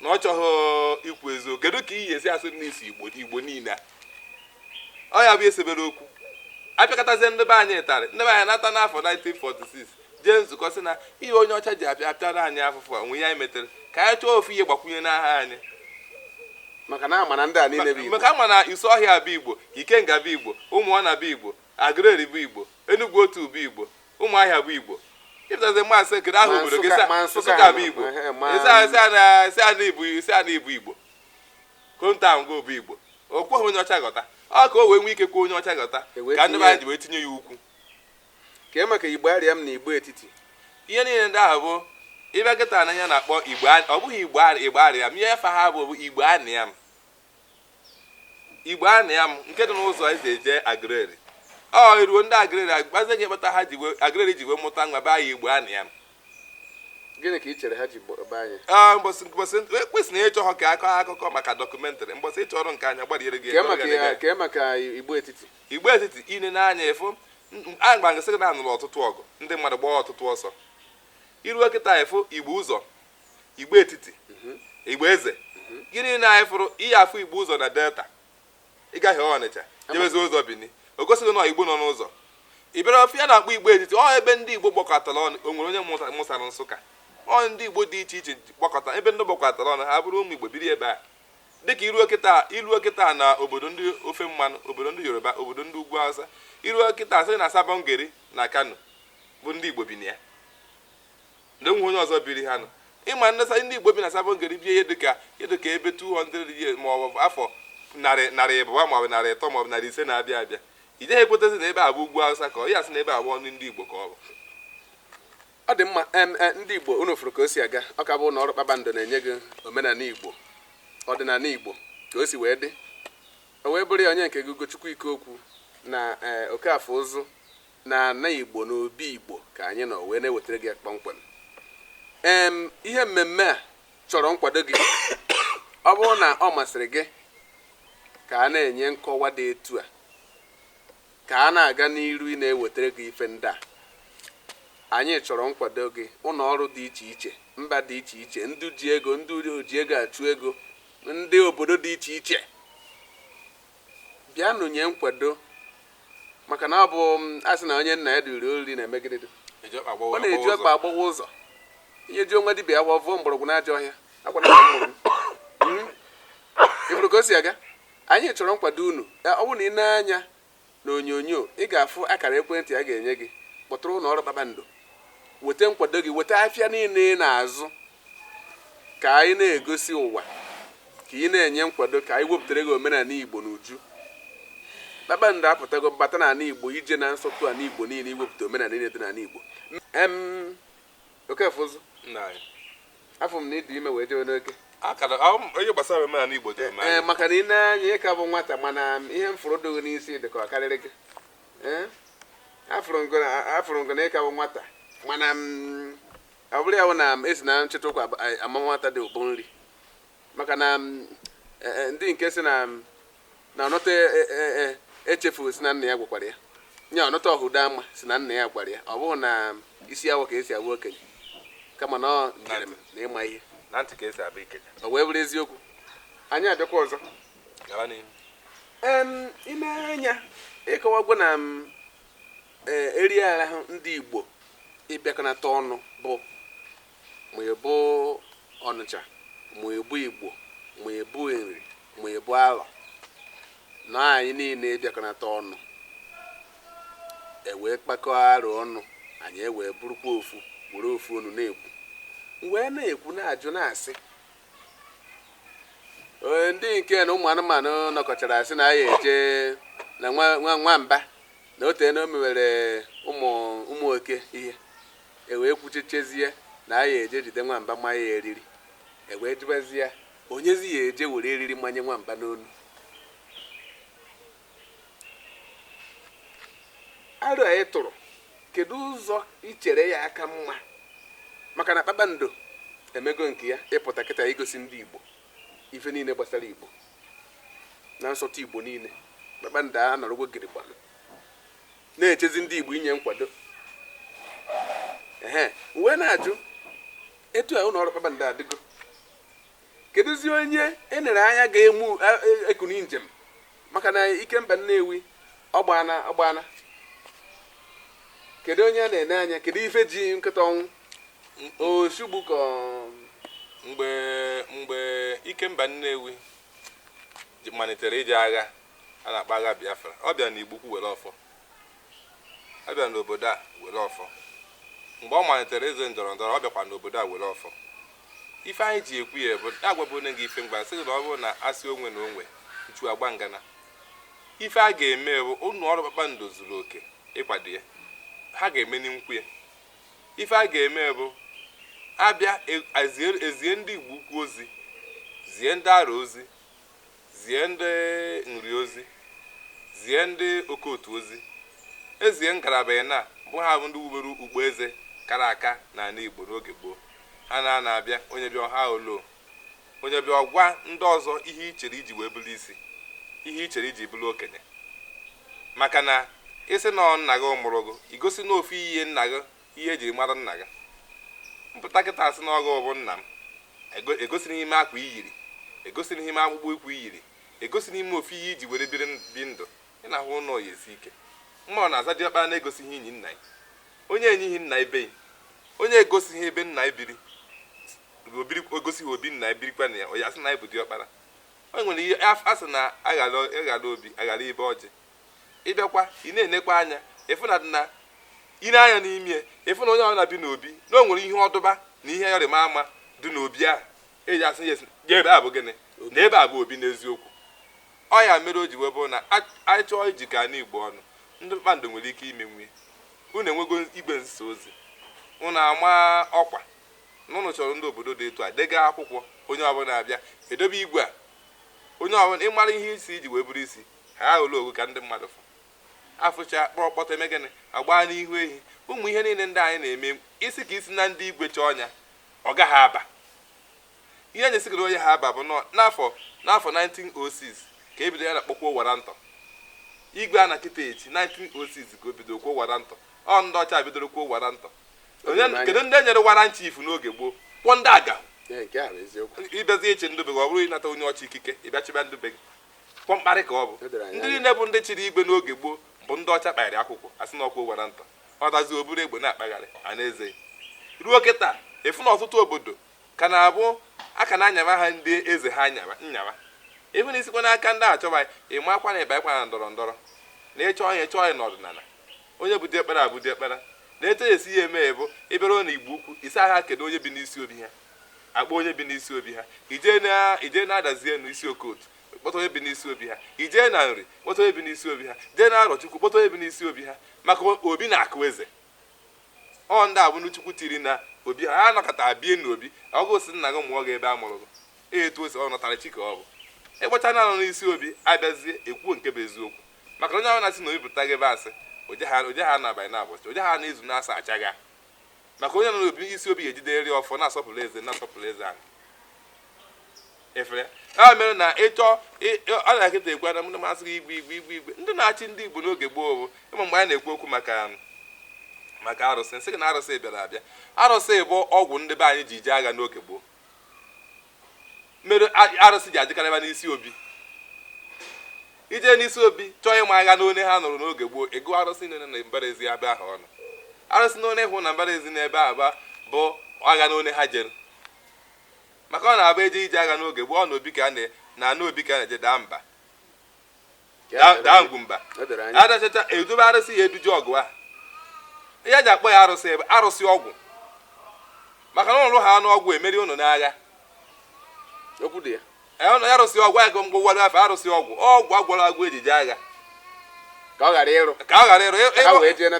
S2: na ọ chọghị ikwu eziokwu. Kedu ka ị esi asị na i si Igbo, Igbo niile a? Ọ ya bụ esebere okwu, apịakọtazie ndị be anyị ịtarị. Ndị be anyị nata n'afọ 1946, jee nzukọ, sị na ihe onye ọcha ji apịa apịara anyị afụfụ a nwe ihe anyị metere, ka anyị chọọ ofu ihe gbakwunye n'aha anyị.
S1: Maka na ama na ndị a niile bụ Igbo.
S2: Maka ama na Isuọhịa bụ Igbo, Ikenga bụ Igbo, Ụmụọna bụ Igbo, Aguleri bụ Igbo, Enugwu Otu bụ Igbo, Ụmụahịa bụ Igbo. Ịpụtazi mmasị kedu aha obodo gị, Nsụka bụ Igbo, isi a na ịbụ Igbo, kontan gị bụ Igbo. O kweghị onye ọcha ghọta. Ọ ka o wee nwee ike kwe onye ọcha ghọta ka ndị be anyị ji wee tinye ya ukwu.
S1: Kee maka Igbo Arịam na Igbo Etiti?
S2: Ihe niile ndị ahụ bụ ịbịa kịta na ya na-akpọ Igbo, ọ bụghị Igbo, Igbo Arịam. Ihe afa ha bụ Igbo Anịam, Igbo Anịam nke dị n'ụzọ esi eje Aguleri. Ọ iruo ndị Aguleri agbazie gị kpata ha ji Aguleri ji wee mụta nwa baa ya Igbo Anịam.
S1: Gịnị ka ị chere ha ji baa anyị?
S2: Mbọsị mbọsị ekwesịrị na ịchọ ha ka akọ akụkọ maka documentary, mbọsị ịchọrọ nke anya gbariere gị.
S1: Kee maka Igbo Etiti?
S2: Igbo Etiti, ine n'anya ịfụ agba gị sị gị na anụrụ ọtụtụ ọgụ, ndị mmadụ gbaa ọtụtụ ọsọ. Iruo kịta ịfụ Igbo Ụzọ, Igbo Etiti, Igbo Eze. Gịnị na anyị fụrụ ihe afụ Igbo Ụzọ na Delta, ị gaghị Ọnịcha jebezi ụzọ Bini, o gosighị na Igbo nọ n'ụzọ. Ị bịara ofe ya na-akpọ Igbo Etiti, ọ ebe ndị Igbo gbakọtara ọnụ. O nwere onye mụsara Nsụka? Ọ ndị Igbo dị iche iche gbakọta ebe ndị gbakọtara ọnụ, ha bụrụ ụmụ Igbo biri ebe a. Dịka iruo kịta na obodo ndị ofe mmanụ, obodo ndị Yoruba, obodo ndị ugwu Awụsa, iruo kịta sị na Sabon Gari na Kano bụ ndị Igbo bi na ya, ndị nwe onye ọzọ biri ha nọ. Ịma ndị Igbo bi na Sabon Gari bie ihe dịka ebe 200 years ma ọ bụ afọ 200 ma ọ bụ 300 ma ọ bụ 500 na-abịa abịa, i jeghị ekwetezi na ebe a bụ ugwu Awụsa ka ọ ya sị na ebe a bụ ọnụ ndị Igbo ka ọ bụ.
S1: Ọ dị mma. Ndị Igbo, unu fụrụ ka o si aga. Ọ ka bụ na ọrụ Kpakpando na-enye gị omenala Igbo, ọdịnala Igbo ka o si wee dị. O wee bụrụ ya onye nke gị Ugochukwu Ikeokwu na Okafọ Ụzụ na ana Igbo na obi Igbo ka anyị nọ wee na-ewetara gị kpọmkwem. Ihe mmemme a chọrọ nkwado gị. Ọ bụrụ na ọ masịrị gị ka a na-enye nkọwa dị etu a, ka a na-aga n'iru ị na-ewetara gị ife ndị a, anyị chọrọ nkwado gị. Ụlọ ọrụ dị iche iche, mba dị iche iche, ndị ji ego, ndị ji ego achụ ego, ndị obodo dị iche iche, bịanụ nye nkwado, maka na ọ bụ a sị na onye nna ya duru oriri na-eme gịnị? Ọ na-eji ọkpa agbawa ụzọ. Ihe ji onwe dibịa agwa vụọ mgbọrọgwụ n'ajọ ọhịa akwana mgbọrọgwụ. Ị fụrụ ka o si aga? Anyị chọrọ nkwado unu. Ọ bụrụ na ị na-anya na onyonyo, ị ga-afụ akara ekwentị a ga-enye gị. Kpọtụrụ ụlọ ọrụ Kpakpando, weta nkwado gị, weta afịa niile ị na-azụ ka anyị na-egosi ụwa, ka ị na-enye nkwado ka anyị wepụtara gị omenala Igbo n'uju. Kpakpando apụtago bata n'ala Igbo, ije na nsọtụ ala Igbo niile iwepụta omenala niile dị n'ala Igbo. Okafọ Ụzụ, afụ m na ịdị ime wee jewe n'oke.
S2: Onye gbasara omenala Igbo dị mma.
S1: Ee, maka na ị na-anya ị ka bụ nwata, mana ihe m fụrụ dịghị n'isi dị ka ọ karịrị gị. Ee, afụrụ ngụ na ị ka bụ nwata, mana ọ bụrụ ya bụ na esi na nchịta ụkwa ama nwata dị ụbọ nri, maka na ndị nke si na na ọnọta echefu si na nna ya gwakwara ya, nya ọnọta ọhụdo ama si na nna ya gwara ya. Ọ bụghị na isi awọ ka esi awụ okenye, kama na ọ njem na ịma ihe
S2: na ntị ka esi abụ ikenye.
S1: O wee bụrụ eziokwu, anyị abịakwa ọzọ. Ime anya ịkọwagwo na eri ahụ ndị Igbo ịbịakọnata ọnụ bụ ma ịbụ Ọnịcha, ma ịbụ Igbo, ma ịbụ Nri, ma ịbụ Alọ, na anyị niile ịbịakọnata ọnụ ewee kpakọọ arụ ọnụ, anyị ewee bụrụkwa ofu, were ofu ọnụ na-ekwu. Wee na-ekwu, na-ajụ, na-asị ndị nke na ụmụ anụmanụ nọkọchara asị na anyị eje na nwamba na o tee na o mewere ụmụ oke ihe, ewee kwuchechezie na anyị eje jide nwamba manye ya eriri. Ewee jụbazie onyezi ya eje were eriri manye nwamba n'onu. Arụ anyị tụrụ, kedu ụzọ ichere ya aka mma? Maka na Kpakpando emego nke ya ịpụta kịta igosi ndị Igbo ife niile gbasara Igbo na nsọtụ Igbo niile. Kpakpando a nọrọgwo gidigbam na-echezi ndị Igbo inye nkwado. Ehe, wee na-ajụ etu a ụlọ ọrụ Kpakpando adịgo, kedụzi onye enere anya ga-emu ekuni njem, maka na Ikemba Nnewi ọgbana ọgbana, kedu onye a na-ene anya? Kedu ife ji nkịta ọnwụ osugbu ka
S2: Mgbe Ikemba Nnewi malitere ije agha a na-akpọ agha Biafra, ọ bịa n'Igbo Ukwu were ọfọ, ọ bịa n'obodo a were ọfọ. Mgbe ọ malitere ịzụ ndọrọ ndọrọ, ọ bịakwa n'obodo a were ọfọ. Ife anyị ji ekwu ya bụ agwabụ onye gị ife mgba sị na ọ bụrụ na asị onwe na onwe nchu agba ngana, ife a ga-eme bụ ụlọ ọrụ Kpakpando zuru oke ịkwado ya, ha ga-eme n'nkwu ya. Ife a ga-eme bụ abịa ezie ndị Igbo Ukwu ozi, zie ndị Arọ ozi, zie ndị Nri ozi, zie ndị Okotu ozi, ezie ngalaba ya na bụ ha bụ ndị wubere ugbo eze kara aka n'ala Igbo n'oge gboo. Ha na-abịa, onye bịa ha olo, onye bịa ọgwa ndị ọzọ ihe i chere iji wee bụrụ isi, ihe i chere iji bụrụ okenye. Maka na ịsị na nna gị mụrụ gị, igosi na ofu ihe nna gị, ihe ejiri mara nna gị. Mpụta kịta asị na ọgụ bụ nna m, egosi n'ime akwa iyiri, egosi n'ime akpụkpọ ụkwụ iyiri, egosi n'ime ofu ihe iji were biri bi ndụ. Ị na-ahụ ụlọ ya esi ike mma ọ na-aza diọkpara na-egosighị inyi nna ya, onye enyighị nna ibe ya, onye egosighị ebe nna ya biri, ogosighị obi nna ya birikwa na ya, ọ ya sị na ya bụ diọkpara. O nwere ihe a sị na aghara obi aghara ibe ọjị. Ịbịakwa ị na-enekwa anya ịfụ na na ị na-anya n'ime ịfụ na onye ọbụla bi n'obi na o nwere ihe ọdụba na ihe ọrịma ama dị n'obi ahụ eji asị ya ebe a bụ gịnị, na ebe a bụ obi n'eziokwu. Ọ ya mere o ji wee bụrụ na anyị chọọ ijikọ ala Igbo ọnụ, ndị Kpakpando nwere ike ime nwunye. Unu enwego igwe nzisa ozi, unu ama ọkwa na unu chọrọ ndị obodo dị etu a, dega akwụkwọ, onye ọbụla abịa edobe igwe a, onye ọbụla ịmara ihe isi iji wee bụrụ isi ha ole ogu ka ndị mmadụ fụ afụcha kpọrọ kpọta eme gịnị agba n'ihu ehi. Ụmụ ihe niile ndị anyị na-eme isi ka isi na ndị igwe chọọ ọnya, ọ gaghị aba. Ihe na-esikara onye ha aba bụ n'afọ 1906 ka ebido ya na-akpọkwa warantọ. Igwe a na kịta echi 1906 ka o bido kwuo warantọ. Ọ ndị ọcha bidoro kwuo warantọ. Kedu ndị nyere warrant chief n'oge gboo? Kwọ ndị aga ịbịazi eche ndube gị, ọ bụrụ ịnata onye ọcha ikike ịbịa chịba ndube gị, kwọ mkparị ka ọ bụ. Ndị niile bụ ndị chịrị igwe n'oge gboo bụ ndị ọcha kpagharị akwụkwọ asị na ọkwụ warantọ, ọ dazi oburu egbe na-akpagharị a na-eze ruo kịta. Efu na ọtụtụ obodo ka na-abụ aka na-anyaba ha ndị eze ha nyawa. Ịhụ na isikwa n'aka ndị achọba ị makwa na ịbanyekwa na ndọrọ ndọrọ na ịchọ ya ịchọ ya n'ọdịnala. Onye bụ diọkpara abụ diọkpara na etu esi ya eme bụ ịbịara na Igbo Ukwu isi agha kedu onye bi n'isi obi ha, akpọ onye bi n'isi obi ha, ijee na-adazi enu isi Okotu kpọta onye bi n'isi obi ha, ijee na Nri kpọta onye bi n'isi obi ha, jee na Arọchukwu kpọta onye bi n'isi obi ha, maka obi na-akụ eze. Ọ ndị abụ Chukwu tiri na obi ha, ha nọkọta bie n'obi ọgụ si nna gị mụọ gị ebe a mụrụ gị, etu o si ọ nọtara chi ka ọ bụ. Ịkpọcha na anọ n'isi obi abịazie ekwuo nke bụ eziokwu, maka onye ahụ na-asị na obi pụta gị ebe asị oje ha na-abanye n'abọchị, oje ha na-ezu na-asa achagha, maka onye nọ n'obi isi obi ga-ejidere ọfọ na-asọpụrụ eze na-asọpụrụ eze ahụ efere ya mere na ịchọ ọ na-akịta ekwe na ndị masị gị igwe igwe igwe igwe ndị na-achị ndị Igbo n'oge gboo bụ ịma mgbe anyị na-ekwu okwu maka arụsị, nsị gị na arụsị bịara abịa. Arụsị bụ ọgwụ ndị be anyị ji jee agha n'oge gboo, mere arụsị ji adịkarịba n'isi obi. Ije n'isi obi chọọ ịma agha n'one ha nụrụ n'oge gboo, ego arụsị niile na mbara ezi ebe ahụ ọnụ. Arụsị n'one hụ na mbara ezi n'ebe ahụ bụ agha n'one ha jere, maka ọ na-abụ eje ije agha n'oge gboo, ọ na obi ka a na ana obi ka a na-eje daa mba daa ngwumba adachacha edobe arụsị ya eduje ọgụ ahụ. Ihe eji akpọ ya arụsị ebe arụsị ọgwụ, maka na ụlụ ha anụ ọgwụ emeri ụnụ n'agha. Ya arụsị ọgwụ ya mgbe afọ arụsị ọgwụ ọgwụ agwọrọ agwụ ejije agha
S1: ka ọ ghara ịrụ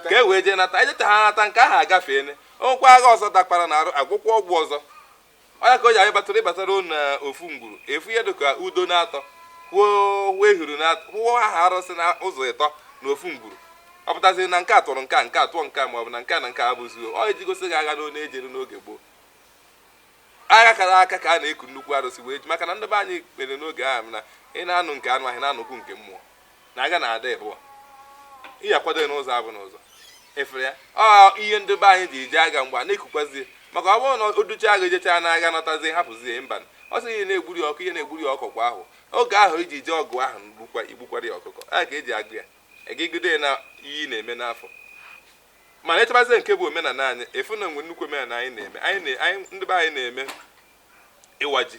S2: ka e wee jee nata ejeta ha nata nke ahụ agafeene. Onwekwa agha ọzọ dakwara na arụ agwụkwọ ọgwụ ọzọ. Onye ka o ji anyị batara ịbatara na ofu ngwuru efu ihe dịka udo na-atọ kwuo ehuru na kwuo aha arụsị na ụzọ ịtọ na ofu ngwuru, ọ pụtaziri na nke a tụrụ nke a, nke a tụọ nke a, ma ọ bụ na nke a na nke a abụzighị ọ iji gosi gị agha n'one ejere n'oge gboo. Agha kara aka ka a na-eku nnukwu arụsị wee ji, maka na ndị be anyị kpere n'oge ahụ na ị na-anụ nke anụ ahịa na-anụkwu nke mmụọ na agha na-ada ịbụọ, ị akwado ya n'ụzọ abụ n'ụzọ. Efere ya ọ ihe ndị be anyị ji je agha mgbe a na-ekukwazi, maka ọ bụrụ na o ducha agha, ejechaa n'agha, nọtazie, hapụzie mba. Ọ sị ihe na-egburi ọkụ, ihe na-egburi ya ọkụ kwa ahụ. Oge ahụ iji jee ọgụ ahụ, gbukwa igbukwara ya ọkụkọ a ka eji agụ ya, egigide ya na ihe ị na-eme n'afọ. Mana echebazie nke bụ omenala anyị, efu na nwe nnukwu omenala anyị na-eme. Anyị ndị be anyị na-eme ịwa ji.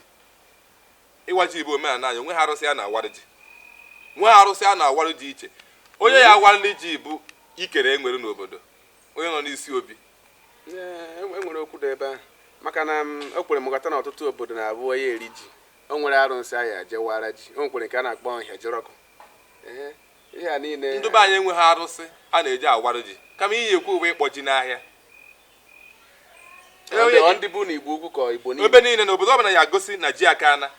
S2: Ịwa ji bụ omenala anyị. Onwe ha arụsị a na-awarị ji, nwe ha arụsị a na-awarị ji iche. Onye ya awarịrị ji bụ ikere enwere n'obodo, onye nọ n'isi obi.
S1: Ee, e nwere okwu dị ebe ahụ, maka na o kwere m ghọta na ọtụtụ obodo na-abụ onye eri ji, o nwere arụnsị anyị ejewara ji. O nwekwere nke a na-akpọ nhịa jọrọkụ. Ee, ihe a niile.
S2: Ndị be anyị enweghị arụsị a na-eji awarụ ji, kama iyi ekwu uwe ịkpọ ji n'ahịa.
S1: Ọ ndị bụ na Igbo ukwu ka Igbo niile?
S2: Ebe niile, n'obodo ọbụla ya gosi na ji aka ana.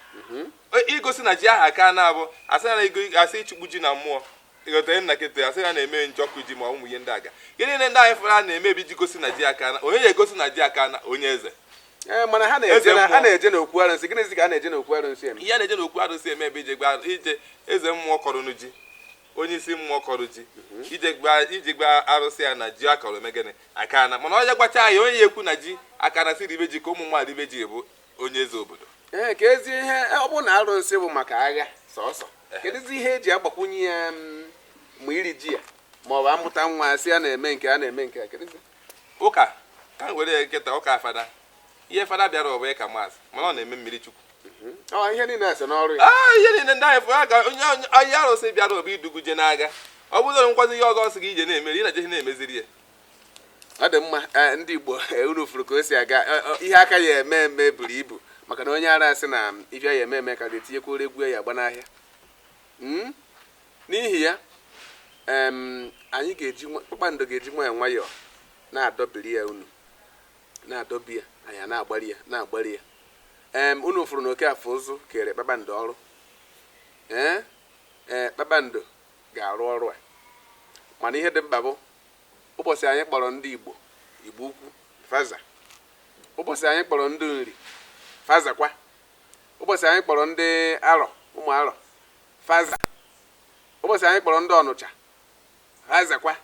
S2: Igosi na ji ahụ aka ana abụ asị na asị ịchụkpu ji na mmụọ. Ịghọtara nna kịta, asị ya na-eme njọkụ ji ma ụmụ ihe ndị aga. Gịnị ndị anyị fụrụ a na-eme ebe iji gosi na ji aka ana? Onye ya egosi na ji aka ana? Onye eze.
S1: Ee, mana ha na-eje
S2: Eze
S1: na ha
S2: mmụọ.
S1: na-eje n'okwu arụnsị. Gịnịzi ka a na-eje n'okwu arụnsị eme?
S2: Ihe a na-eje n'okwu arụsị eme ebe ije gba ije eze mmụọ kọrọ ji, onye isi mmụọ kọrọ ji, ije gba arụsị ya na ji akọrọ eme gịnị? Aka ana. Mana onye gwacha ya, onye ya ekwu na ji aka na siri ibe ji ka ụmụ mmadụ ibe ji bụ onye eze obodo.
S1: Ee, ka ezi ihe ọ bụrụ na arụnsị bụ maka agha sọsọ, kedụzi ihe eji agbakwunye ya ma iri ji ya ma ọ bụ amụta nwa, sị a na-eme nke a na-eme nke a, kedụzi?
S2: Ụka ka m were ya nkịta ụka fada. Ihe fada bịara ọ bụ ịka mass, mana ọ na-eme mmiri chukwu.
S1: Ọ ihe niile a so n'ọrụ ya.
S2: Aa, ihe niile ndị anyị fụrụ aga, onye arụsị bịara ọ bụ iduguje n'agha. Ọ bụrụ na nkwazi ihe ọzọ sị gị ije na-emeri, ị na-eje na-emeziri ya.
S1: Ọ dị mma. Ee, ndị Igbo, unu furu ka o si aga. Ihe aka ya eme eme buru ibu, maka na onye ara asị na ife ya eme eme ka ga-etinyekwuru egwu ya agba n'ahịa. N'ihi ya, anyị ga-eji kpakpando ga-eji nwayọọ nwayọọ na-adọbiri ya unu, na-adọbi ya, anyị a na-agbari ya, na-agbari ya. Unu fụrụ na Okafọ ụzụ kere kpakpando ọrụ. Ee, kpakpando ga-arụ ọrụ a, mana ihe dị mkpa bụ ụbọchị anyị kpọrọ ndị Igbo, Igbo ukwu faza, ụbọchị anyị kpọrọ ndị Nri fazakwa, ụbọchị anyị kpọrọ ndị Arọ, ụmụ Arọ faza, ụbọchị anyị kpọrọ ndị Ọnụcha fazakwa.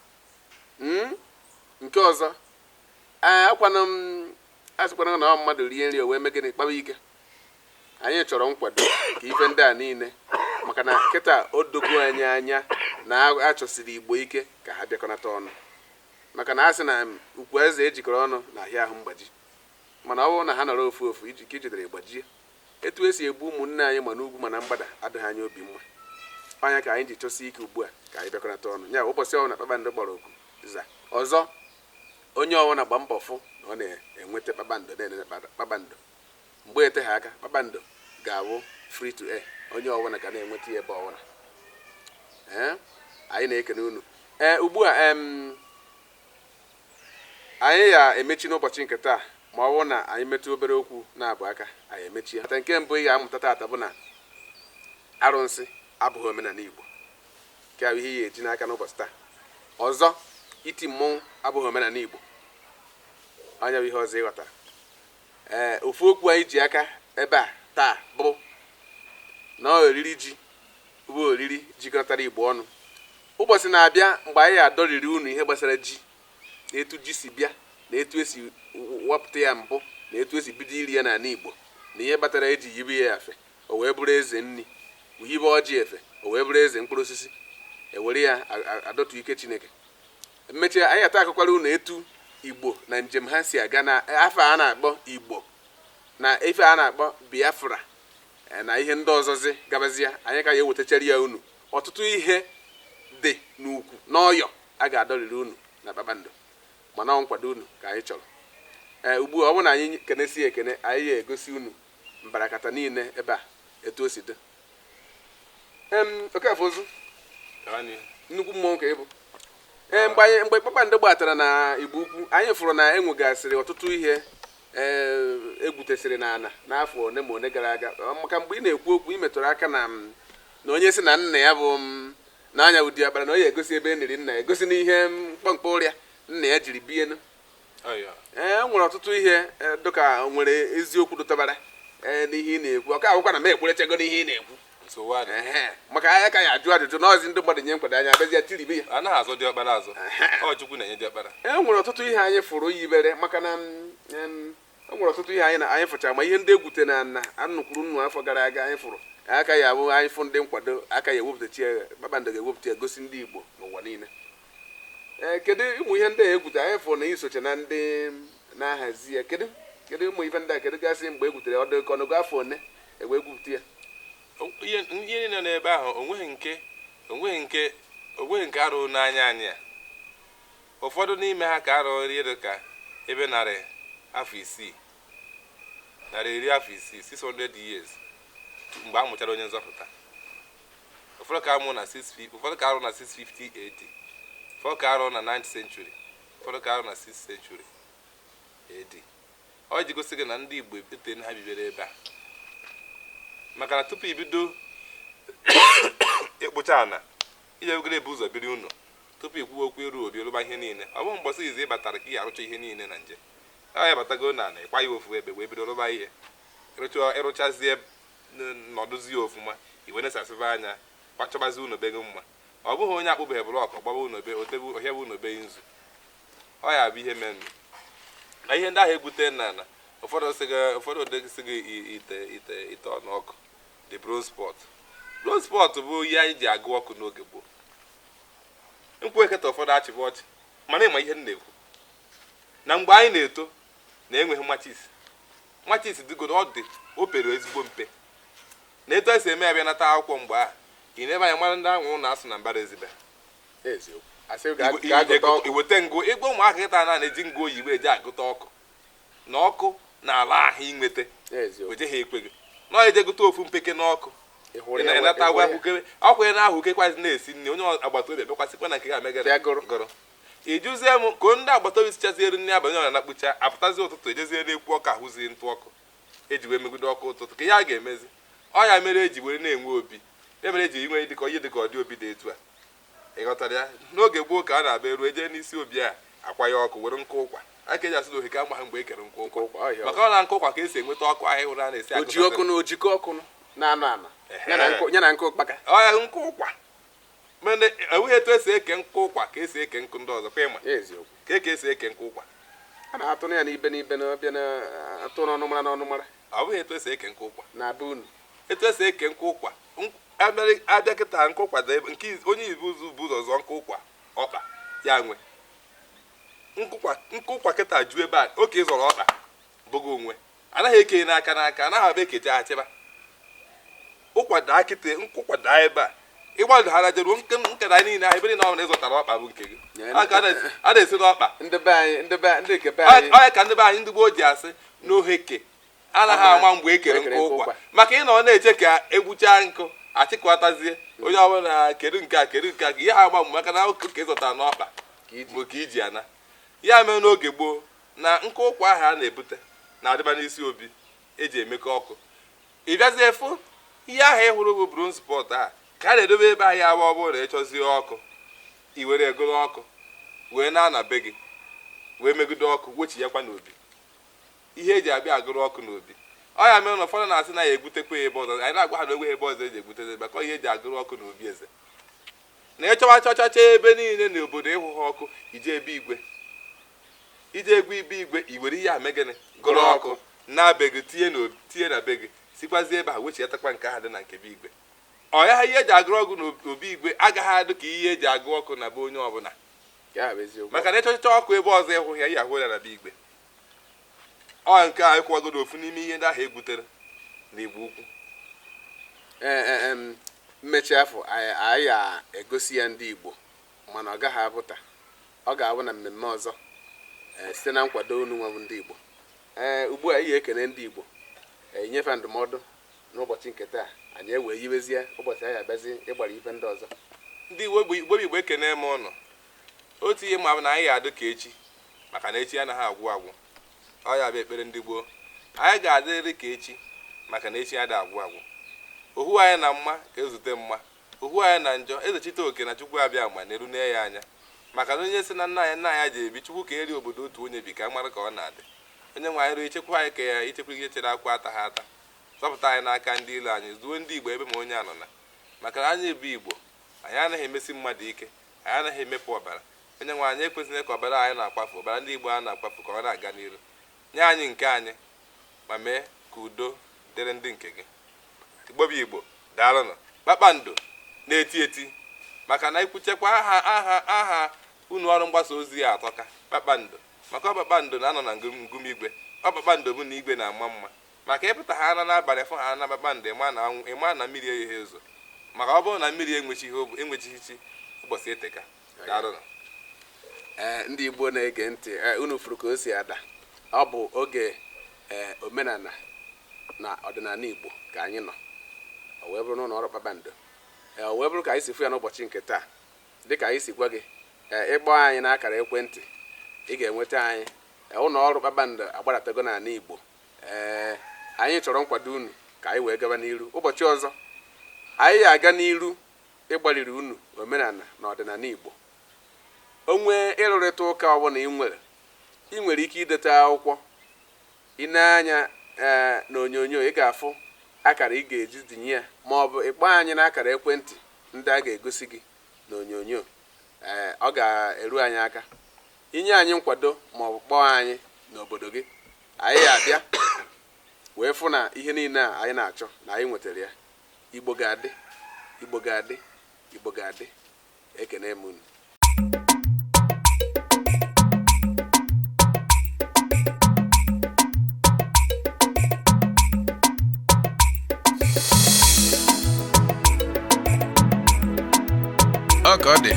S1: Nke ọzọ, ee, akwanụ m asịkwana na ọ mmadụ rie nri o wee mee gịnị? Kpawa ike. Anyị chọrọ nkwado ka ife ndị a niile, maka na kịta o dogo anyị anya na achọsiri Igbo ike ka ha bịakọnata ọnụ, maka na a sị na ukwu eze ejikọrọ ọnụ na ahịa ahụ mgbaji. Mana ọ bụrụ na ha nọrọ ofu ofu, iji ka ijidere gbajie, etu esi egbu ụmụnne anyị ma n'ugwu ma na mgbada adịghị anya obi mma. Anya ka anyị ji chọsie ike ugbu a ka anyị bịakọnata ọnụ. Ya ụbọchị ọbụla kpakpando kpọrọ oku za ọzọ, onye ọbụla gba mbọ fụ na ọ na-enweta kpakpando, na-enene kpakpando. Mgbe eteghị aka, kpakpando ga-abụ free to air, onye ọbụla ga na-enweta ya ebe ọbụla. Ee, anyị na-ekene unu. Ee, ugbu a anyị ya emechi n'ụbọchị nke taa, ma ọ bụrụ na anyị metụ obere okwu na-abụ aka, anyị emechie. Nke mbụ ị ga-amụta taata bụ na arụnsị abụghị omenala Igbo, nke ahụ ihe ị ga-eji n'aka n'ụbọchị taa. Ọzọ, iti mmọnwụ abụghị omenala Igbo. Anya bụ ihe ọzọ ịghọtara. Ee, ofu okwu anyị ji aka ebe a taa bụ na oriri ji bụ oriri jikọtara Igbo ọnụ. Ụbọchị na-abịa mgbe anyị adọriri unu ihe gbasara ji, na etu ji si bịa, na etu esi wapụta ya mbụ, na etu esi bido iri ya n'ala Igbo, na ihe kpatara eji yibe ya efe o wee bụrụ eze nni, yibe ọjị efe o wee bụrụ eze mkpụrụ osisi, ewere ya adọtu ike Chineke. Mmechi, anyị ata akụkwara unu etu Igbo na njem ha si aga, na afọ a na-akpọ Igbo, na ife a na-akpọ Biafra, na ihe ndị ọzọzi gabazịa. Anyị ka ya ewetachara ya unu. Ọtụtụ ihe dị n'ukwu n'ọyọ a ga-adọrịrị unu na kpakpando, mana ọ nkwado unu ka anyị chọrọ. Ee, ugbu a, ọ bụrụ na anyị kenesi ekene, anyị ga-egosi unu mbarakata niile ebe a etu o si dị. Okafọ ozu, nnukwu mmọnwụ ka ị bụ. Ee, mgbe kpakpando gbatara na Igbo ukwu, anyị fụrụ na enwegasịrị ọtụtụ ihe ee egwutesịrị n'ala n'afọ one ma one gara aga. Maka mgbe ị na-ekwu okwu, ị metụrụ aka na onye sị na nna ya bụ n'anya ụdị akpara, na ọ ya egosi ebe e niri nna ya, egosi n'ihe mkpọmkpọ ụrịa nna ya jiri bienu. Ee, e nwere ọtụtụ ihe dịka nwere eziokwu dụtabara ee n'ihe ị na-ekwu. Ọ ka akwụkwa na m ekwerechego n'ihe ị na-ekwu.
S2: Nsogbu adị.
S1: Ehe, maka anyị ka ya ajụ ajụjụ na ọzi ndị mmadụ nye nkwado anyị abịazi ya tiribe ya.
S2: Anaghị azọ diọkpara azọ. Ọ Chukwu na-enye diọkpara.
S1: E nwere ọtụtụ ihe anyị fụrụ yibere maka na e nwere ọtụtụ ihe anyị na anyị fụchara, ma ihe ndị egwute na na anụkwuru nnu afọ gara aga anyị fụrụ aka ya abụ anyị fụ ndị nkwado aka ya ewepụtachi ya, kpakpando ga-ewepụta ya gosi ndị Igbo n'ụwa niile. Ee, kedu ụmụ ihe ndị a egwute anyị fụrụ na isoche na ndị na-ahazi ya? Kedu ụmụ ife ndị a? Kedu gasị mgbe egwutere ọdụ ka ọnụgo afọ one ewe egwupụta ya?
S2: Ihe niile nọ n'ebe ahụ, onweghị nke arụrụ n'anya anyị a. Ụfọdụ n'ime ha ka arụrụ ihe dị ka ebe 600, 660, 600 years mgbe a mụchara onye nzọpụta. Ụfọdụ ka amụ na 650, ụfọdụ ka arụ na 650 AD, ụfọdụ ka arụ na 9th century, ụfọdụ ka arụ na 6th century AD. Ọ ji gosi gị na ndị Igbo ete ha bibere ebe a, maka na tupu ibido ịkpụcha ana, ije wegoro ebu ụzọ biri ụlọ tupu ikwuwe okwu eru obi rụba ihe niile. Ọ bụghị mgbọsị izi ị batara ka ị arụcha ihe niile na nje ọ ya batago na ana ịkwa ya ofu ebe wee bido rụba ihe. Ịrụchazie nọdụzie ofụma, iwe nesasịba anya, chọbazie ụlọ be gị mma. Ọ bụghị onye akpụbeghị block gbaba ụlọ be otebe ohịa ụlọ be nzu. Ọ ya bụ ihe menụ na ihe ndị ahụ egwute na ana. Ụfọdụ sị gị, ụfọdụ ụdị sị gị ite ọnụ ọkụ, the bronze pot. Bronze pot bụ ihe anyị ji agụ ọkụ n'oge gboo. Nkwụ eketa ụfọdụ achịbụ ọchị, mana ịma ihe m na-ekwu na mgbe anyị na-eto na enweghị matches. Matches dịgodo, ọ dị o pere ezigbo mpe na etu esi eme ya bịa nata akwụkwọ mgbe ahụ, ị na-ebe anya mara ndị anwụrụ na-asụ na mbara ezibe.
S1: Eziokwu, asị gaa gụta ọkụ.
S2: Iweta ngụ ịgwa ụmụaka kịta na na-eji ngụ oyibo eji agụta ọkụ na ọkụ na-ala ahụ inweta.
S1: Eziokwu.
S2: Oje ha ekweghị na ọ eje gụta ofu mpeke n'ọkụ.
S1: Ị hụrụ
S2: Ị
S1: ya?
S2: na-enata
S1: Ị hụrụ ya?
S2: ahụkere ọkụ ya na-ahụkekwazi na-esi nri, onye agbata obi abịakwasịkwa na nke ga megara.
S1: Bịa gụrụ.
S2: Gụrụ ijuzie m ka ndị agbata obi sichaziere nri abalị, ọ na-akpụcha apụtazi ụtụtụ ejezie n'ekwu ọkụ, ahụzie ntụ ọkụ eji wee megide ọkụ ụtụtụ ka ihe a ga-emezi. Ọ ya mere eji were na-enwe obi, ya mere eji inwe dịka ihe dịka ọdị obi dị etu a. Ị ghọtara ya? N'oge gboo ka a na-abịa eruo eje n'isi obi a akwa ya ọkụ were nkụ ụkwa aka eji asị na ohike ama ha mgbe e kere nkụ
S1: Nkụ
S2: ụkwa.
S1: ụkwa, ọ ihe ọ.
S2: Maka ọ na nkụ ụkwa ka esi enweta ọkụ ahụ ịhụrụ a na-esi.
S1: Oji ọkụ na ojikọ ọkụ na-anọ ana ya na nkụ ụkpaka.
S2: Ọ ya nkụ ụkwa, mana enweghị etu esi eke nkụ ụkwa ka esi eke nkụ ndị ọzọ kwa ịma.
S1: Eziokwu.
S2: Ka esi eke nkụ ụkwa?
S1: A na-atụ ya n'ibe n'ibe na ọbịa na-atụ n'ọnụmara n'ọnụmara.
S2: Ọ bụghị etu esi eke nkụ ụkwa.
S1: Na be unu.
S2: Etu esi eke nkụ ụkwa, abịa kịta nkụ ụkwa dị ebe nke onye ibu ụzọ bụ ụzọ zụọ nkụ ụkwa ọkpa ya nwe nkụ ụkwa kịta ju ebe a oke ịzọrọ ọkpa bụghị onwe anaghị eke n'aka n'aka, anaghị abịa ekecha achịba ụkwa daa kịta nkụ ụkwa daa ebe a ịgbadoghara jeruo nkeda niile ahụ ebe niile ọ bụla ịzọtara ọkpa bụ nke gị. A ka a na-esi n'ọkpa.
S1: Ndị be anyị, ndị be ndị nke be anyị.
S2: Onye ka ndị be anyị ndị gboo ji asị n'oheke anaghị ama mgbe e kere
S1: ekere
S2: nkụ
S1: nkụ
S2: ụkwa
S1: ụkwa.
S2: Maka ị nọ na-eche ka egbuchaa nkụ achịkọtazie onye ọbụla kedu nke a, kedu nke a, ka ihe ha agba mgbe maka na ọkụ ka ị zọtara n'ọkpa
S1: Ka iji.
S2: bụ ka iji ana ya mere n'oge gboo na nkụ ụkwa ahụ a na-ebute na-adịba n'isi obi eji emekọ ọkụ. Ị bịazie fụ ihe ahụ ị hụrụ bụ bronze pot a ka a na-edobe ebe ahụ, ya bụ ọ bụrụ na ị chọzie ọkụ i were egoro ọkụ wee na-ana be gị wee megide ọkụ wechi ya kwa n'obi ihe eji abịa agụrụ ọkụ n'obi. Ọ ya mere na ụfọdụ na-asị na ya egbutekwa ya ebe ọzọ, anyị na-agwa ha na onwe ebe ọzọ eji egbutezi maka ihe eji agụrụ ọkụ n'obi eze na ịchọwa chọchacha ebe niile n'obodo ịhụ ha ọkụ ije ebe igwe ije egwu ibe igwe i were ihe a mee gịnị? Gụrụ ọkụ na be gị, tinye na tinye na be gị, sikwazie ebe ahụ wechiatakwa nke ahụ dị na nke be igwe. Ọ ya ihe eji agụrụ ọkụ n'obi igwe agaghị adị ka ihe eji agụ ọkụ na be onye ọbụla.
S1: Ya bụ eziokwu.
S2: Maka na ịchọchacha ọkụ ebe ọzọ ịhụ ya, ihe ahụ ya na be igwe. Ọ nke a ịkwụwagodo ofu n'ime ihe ndị ahụ egbutere na Igbo Ukwu.
S1: Ee, mmechi afọ anyị egosi ya ndị Igbo, mana ọ gaghị abụ taa, ọ ga-abụ na mmemme ọzọ, site na nkwado unu nwa bụ ndị Igbo. Ee, ugbu a ihe ekene ndị Igbo, enyefe ndụmọdụ n'ụbọchị nke taa, anyị ewee yiwezie ụbọchị anyị abịazi ịgbara ife ndị ọzọ.
S2: Ndị Igbo bụ Igbo bụ Igbo, ekene m ụnụ. Otu ihe ma bụ na anyị ga-adị ka echi, maka na echi anaghị agwụ agwụ. Ọ ya bụ ekpere ndị gboo, anyị ga-adịrị ka echi maka na echi adịghị agwụ agwụ. Ohu anyị na mma ka ezute mma, ohu anyị na njọ ezechite oke na Chukwu abịa ma na-eru ne ya anya, maka na onye si na nna ya ji ebi Chukwu ka eri obodo otu onye bi ka a mara ka ọ na-adị. Onye nwe anyị ruo ichekwa anyị ka ya ichekwa ihe chere akwa ata ha ata. Zọpụta anyị n'aka ndị ilo anyị. Zuo ndị Igbo ebe ma onye anọ na, maka na anyị bụ Igbo, anyị anaghị emesi mmadụ ike, anyị anaghị emepụ ọbara. Onye nwe anyị, ekwesịghị ka ọbara anyị na-akwafu, ọbara ndị Igbo a na-akwafu, ka ọ na-aga n'iru. Nye anyị nke anyị ma mee ka udo dịrị ndị nke gị. Igbo bụ Igbo, daalụnụ. Kpakpando na-eti eti, maka na ikwuchekwa aha aha aha unu, ọrụ mgbasa ozi ya atọka. Kpakpando, maka ọ kpakpando na-anọ na ngumigwe. Ọ kpakpando bụ na igwe na-ama mma, maka ịpụta ha na n'abalị, fụ ha na kpakpando, ịma na anwụ, ịma na mmiri egheghị ezo, maka ọ bụrụ na mmiri enwechighị chi ụbọchị eteka. Daalụnụ.
S1: Ee, ndị Igbo na-ege ntị, ee, unu furu ka o si ada. Ọ bụ oge, ee, omenala na ọdịnala Igbo ka anyị nọ. O wee bụrụ n'ụlọ ọrụ Kpakpando. Ee, o wee bụrụ ka anyị si fụ ya n'ụbọchị nke taa, dịka anyị si gwa gị, ee, ịkpọ anyị n'akara ekwentị, ị ga-enweta anyị. Ee, ụlọ ọrụ Kpakpando agbadatago n'ala Igbo. Ee, anyị chọrọ nkwado unu ka anyị wee gaba n'iru. Ụbọchị ọzọ anyị ga-aga n'iru ịgbaliri unu omenala na ọdịnala Igbo. Onwe ịrụrịta ụka ọbụla ị nwere, ị nwere ike idete akwụkwọ. Ị na-anya, ee, n'onyonyo, ị ga-afụ akara ị ga-eji tinye ya, ma ọ bụ ịkpọ anyị n'akara ekwentị ndị a ga-egosi gị n'onyonyo. Ee, ọ ga-eru anyị aka inye anyị nkwado, ma ọ bụ kpọọ anyị n'obodo gị, anyị abịa wee fụ na ihe niile a anyị na-achọ na anyị nwetara ya. Igbo ga-adị, Igbo ga-adị, Igbo ga-adị. Ekene m unu.
S2: Ọ ka ọ dị.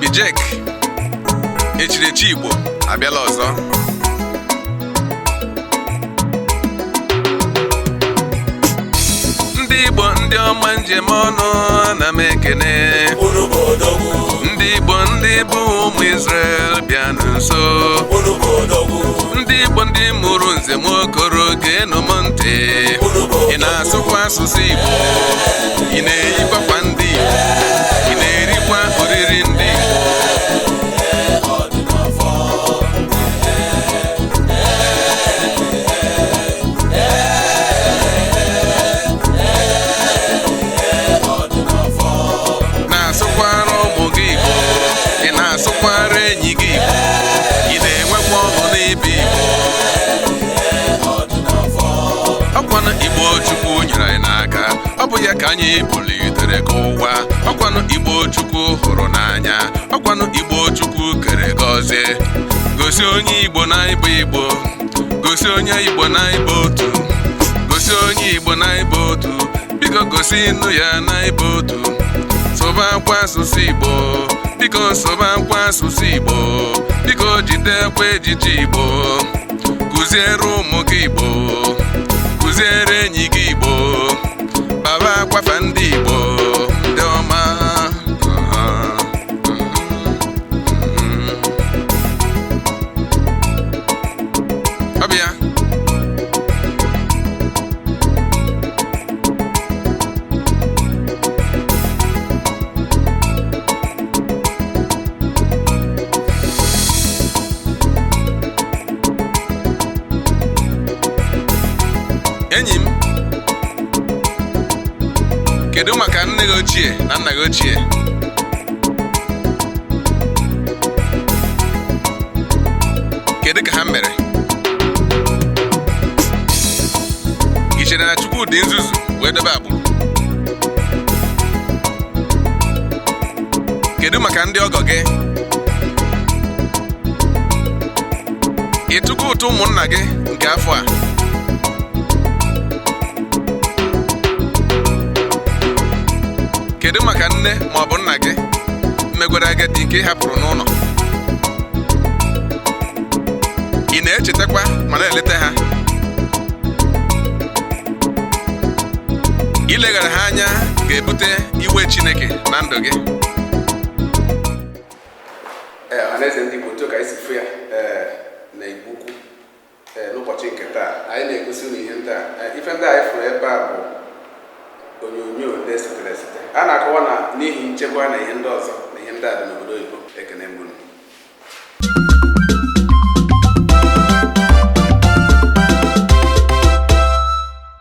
S2: Bijek echirechi Igbo abịala ọzọ. Ndị Igbo, ndị ọma, njem ọnụ, ana m ekene ndị Igbo, ndị bụ ụmụ Israel, bịa nso. Ndị Igbo, ndị mụrụ nze m okoro, geenụ m ntị. Ị na-asụkwa asụsụ Igbo? Ị na-eyikwakwa ndị Igbo? Ị na-erikwa oriri ndị Igbo? Na-asụkwara ụmụ gị Igbo? Ị na-asụkwara enyi gị Igbo? Ị na-enwekwa ọṅụ n'ịbụ Igbo? Ọkwanụ Igbo Chukwu nyere anyị n'aka, ọ bụ ya ka anyị bulitere ka ụwa. Ọkwanụ Igbo Chukwu hụrụ n'anya, ọkwanụ Igbo Chukwu kere gọzie. Gosi onye Igbo na ịbụ Igbo, gosi onye Igbo na ịbụ otu, gosi onye Igbo na ịbụ otu. Biko gosi nụ ya na ịbụ otu. Sụba akwa asụsụ Igbo, biko sụba akwa asụsụ Igbo, biko jidekwa ejiji Igbo. Kụziere ụmụ gị Igbo, kụziere enyi gị Igbo, baba akwafa ndị Igbo ndị ọma. Ọ bụ ya. Enyi m, kedu maka nne gị ochie na nna gị ochie? Kedu ka ha mere? Ị chere na Chukwu dị nzuzu wee dobe agbụrụ? Kedu maka ndị ọgọ gị? Ị tụgo ụtụ ụmụnna gị nke afọ a? Kedu maka nne ma ọ bụ nna gị megwara agadi nke ị hapụrụ n'ụlọ? Ị na-echetakwa ma na-eleta ha? Ileghara ha anya ga-ebute iwe Chineke na ndụ gị.
S1: Ee, ọhaneze ndị Igbo, otu ka anyị si fụ ya, ee, na Igbo Ukwu, ee, n'ụbọchị nke taa, anyị na-egosi unu ihe ndị a. Ee, ife ndị anyị fụrụ ebe a bụ onyonyo ndị esetere esete. A na-akọwa na n'ihi nchekwa na ihe ndị ọzọ na ihe ndị a dị n'obodo oyibo. Ekene m unu.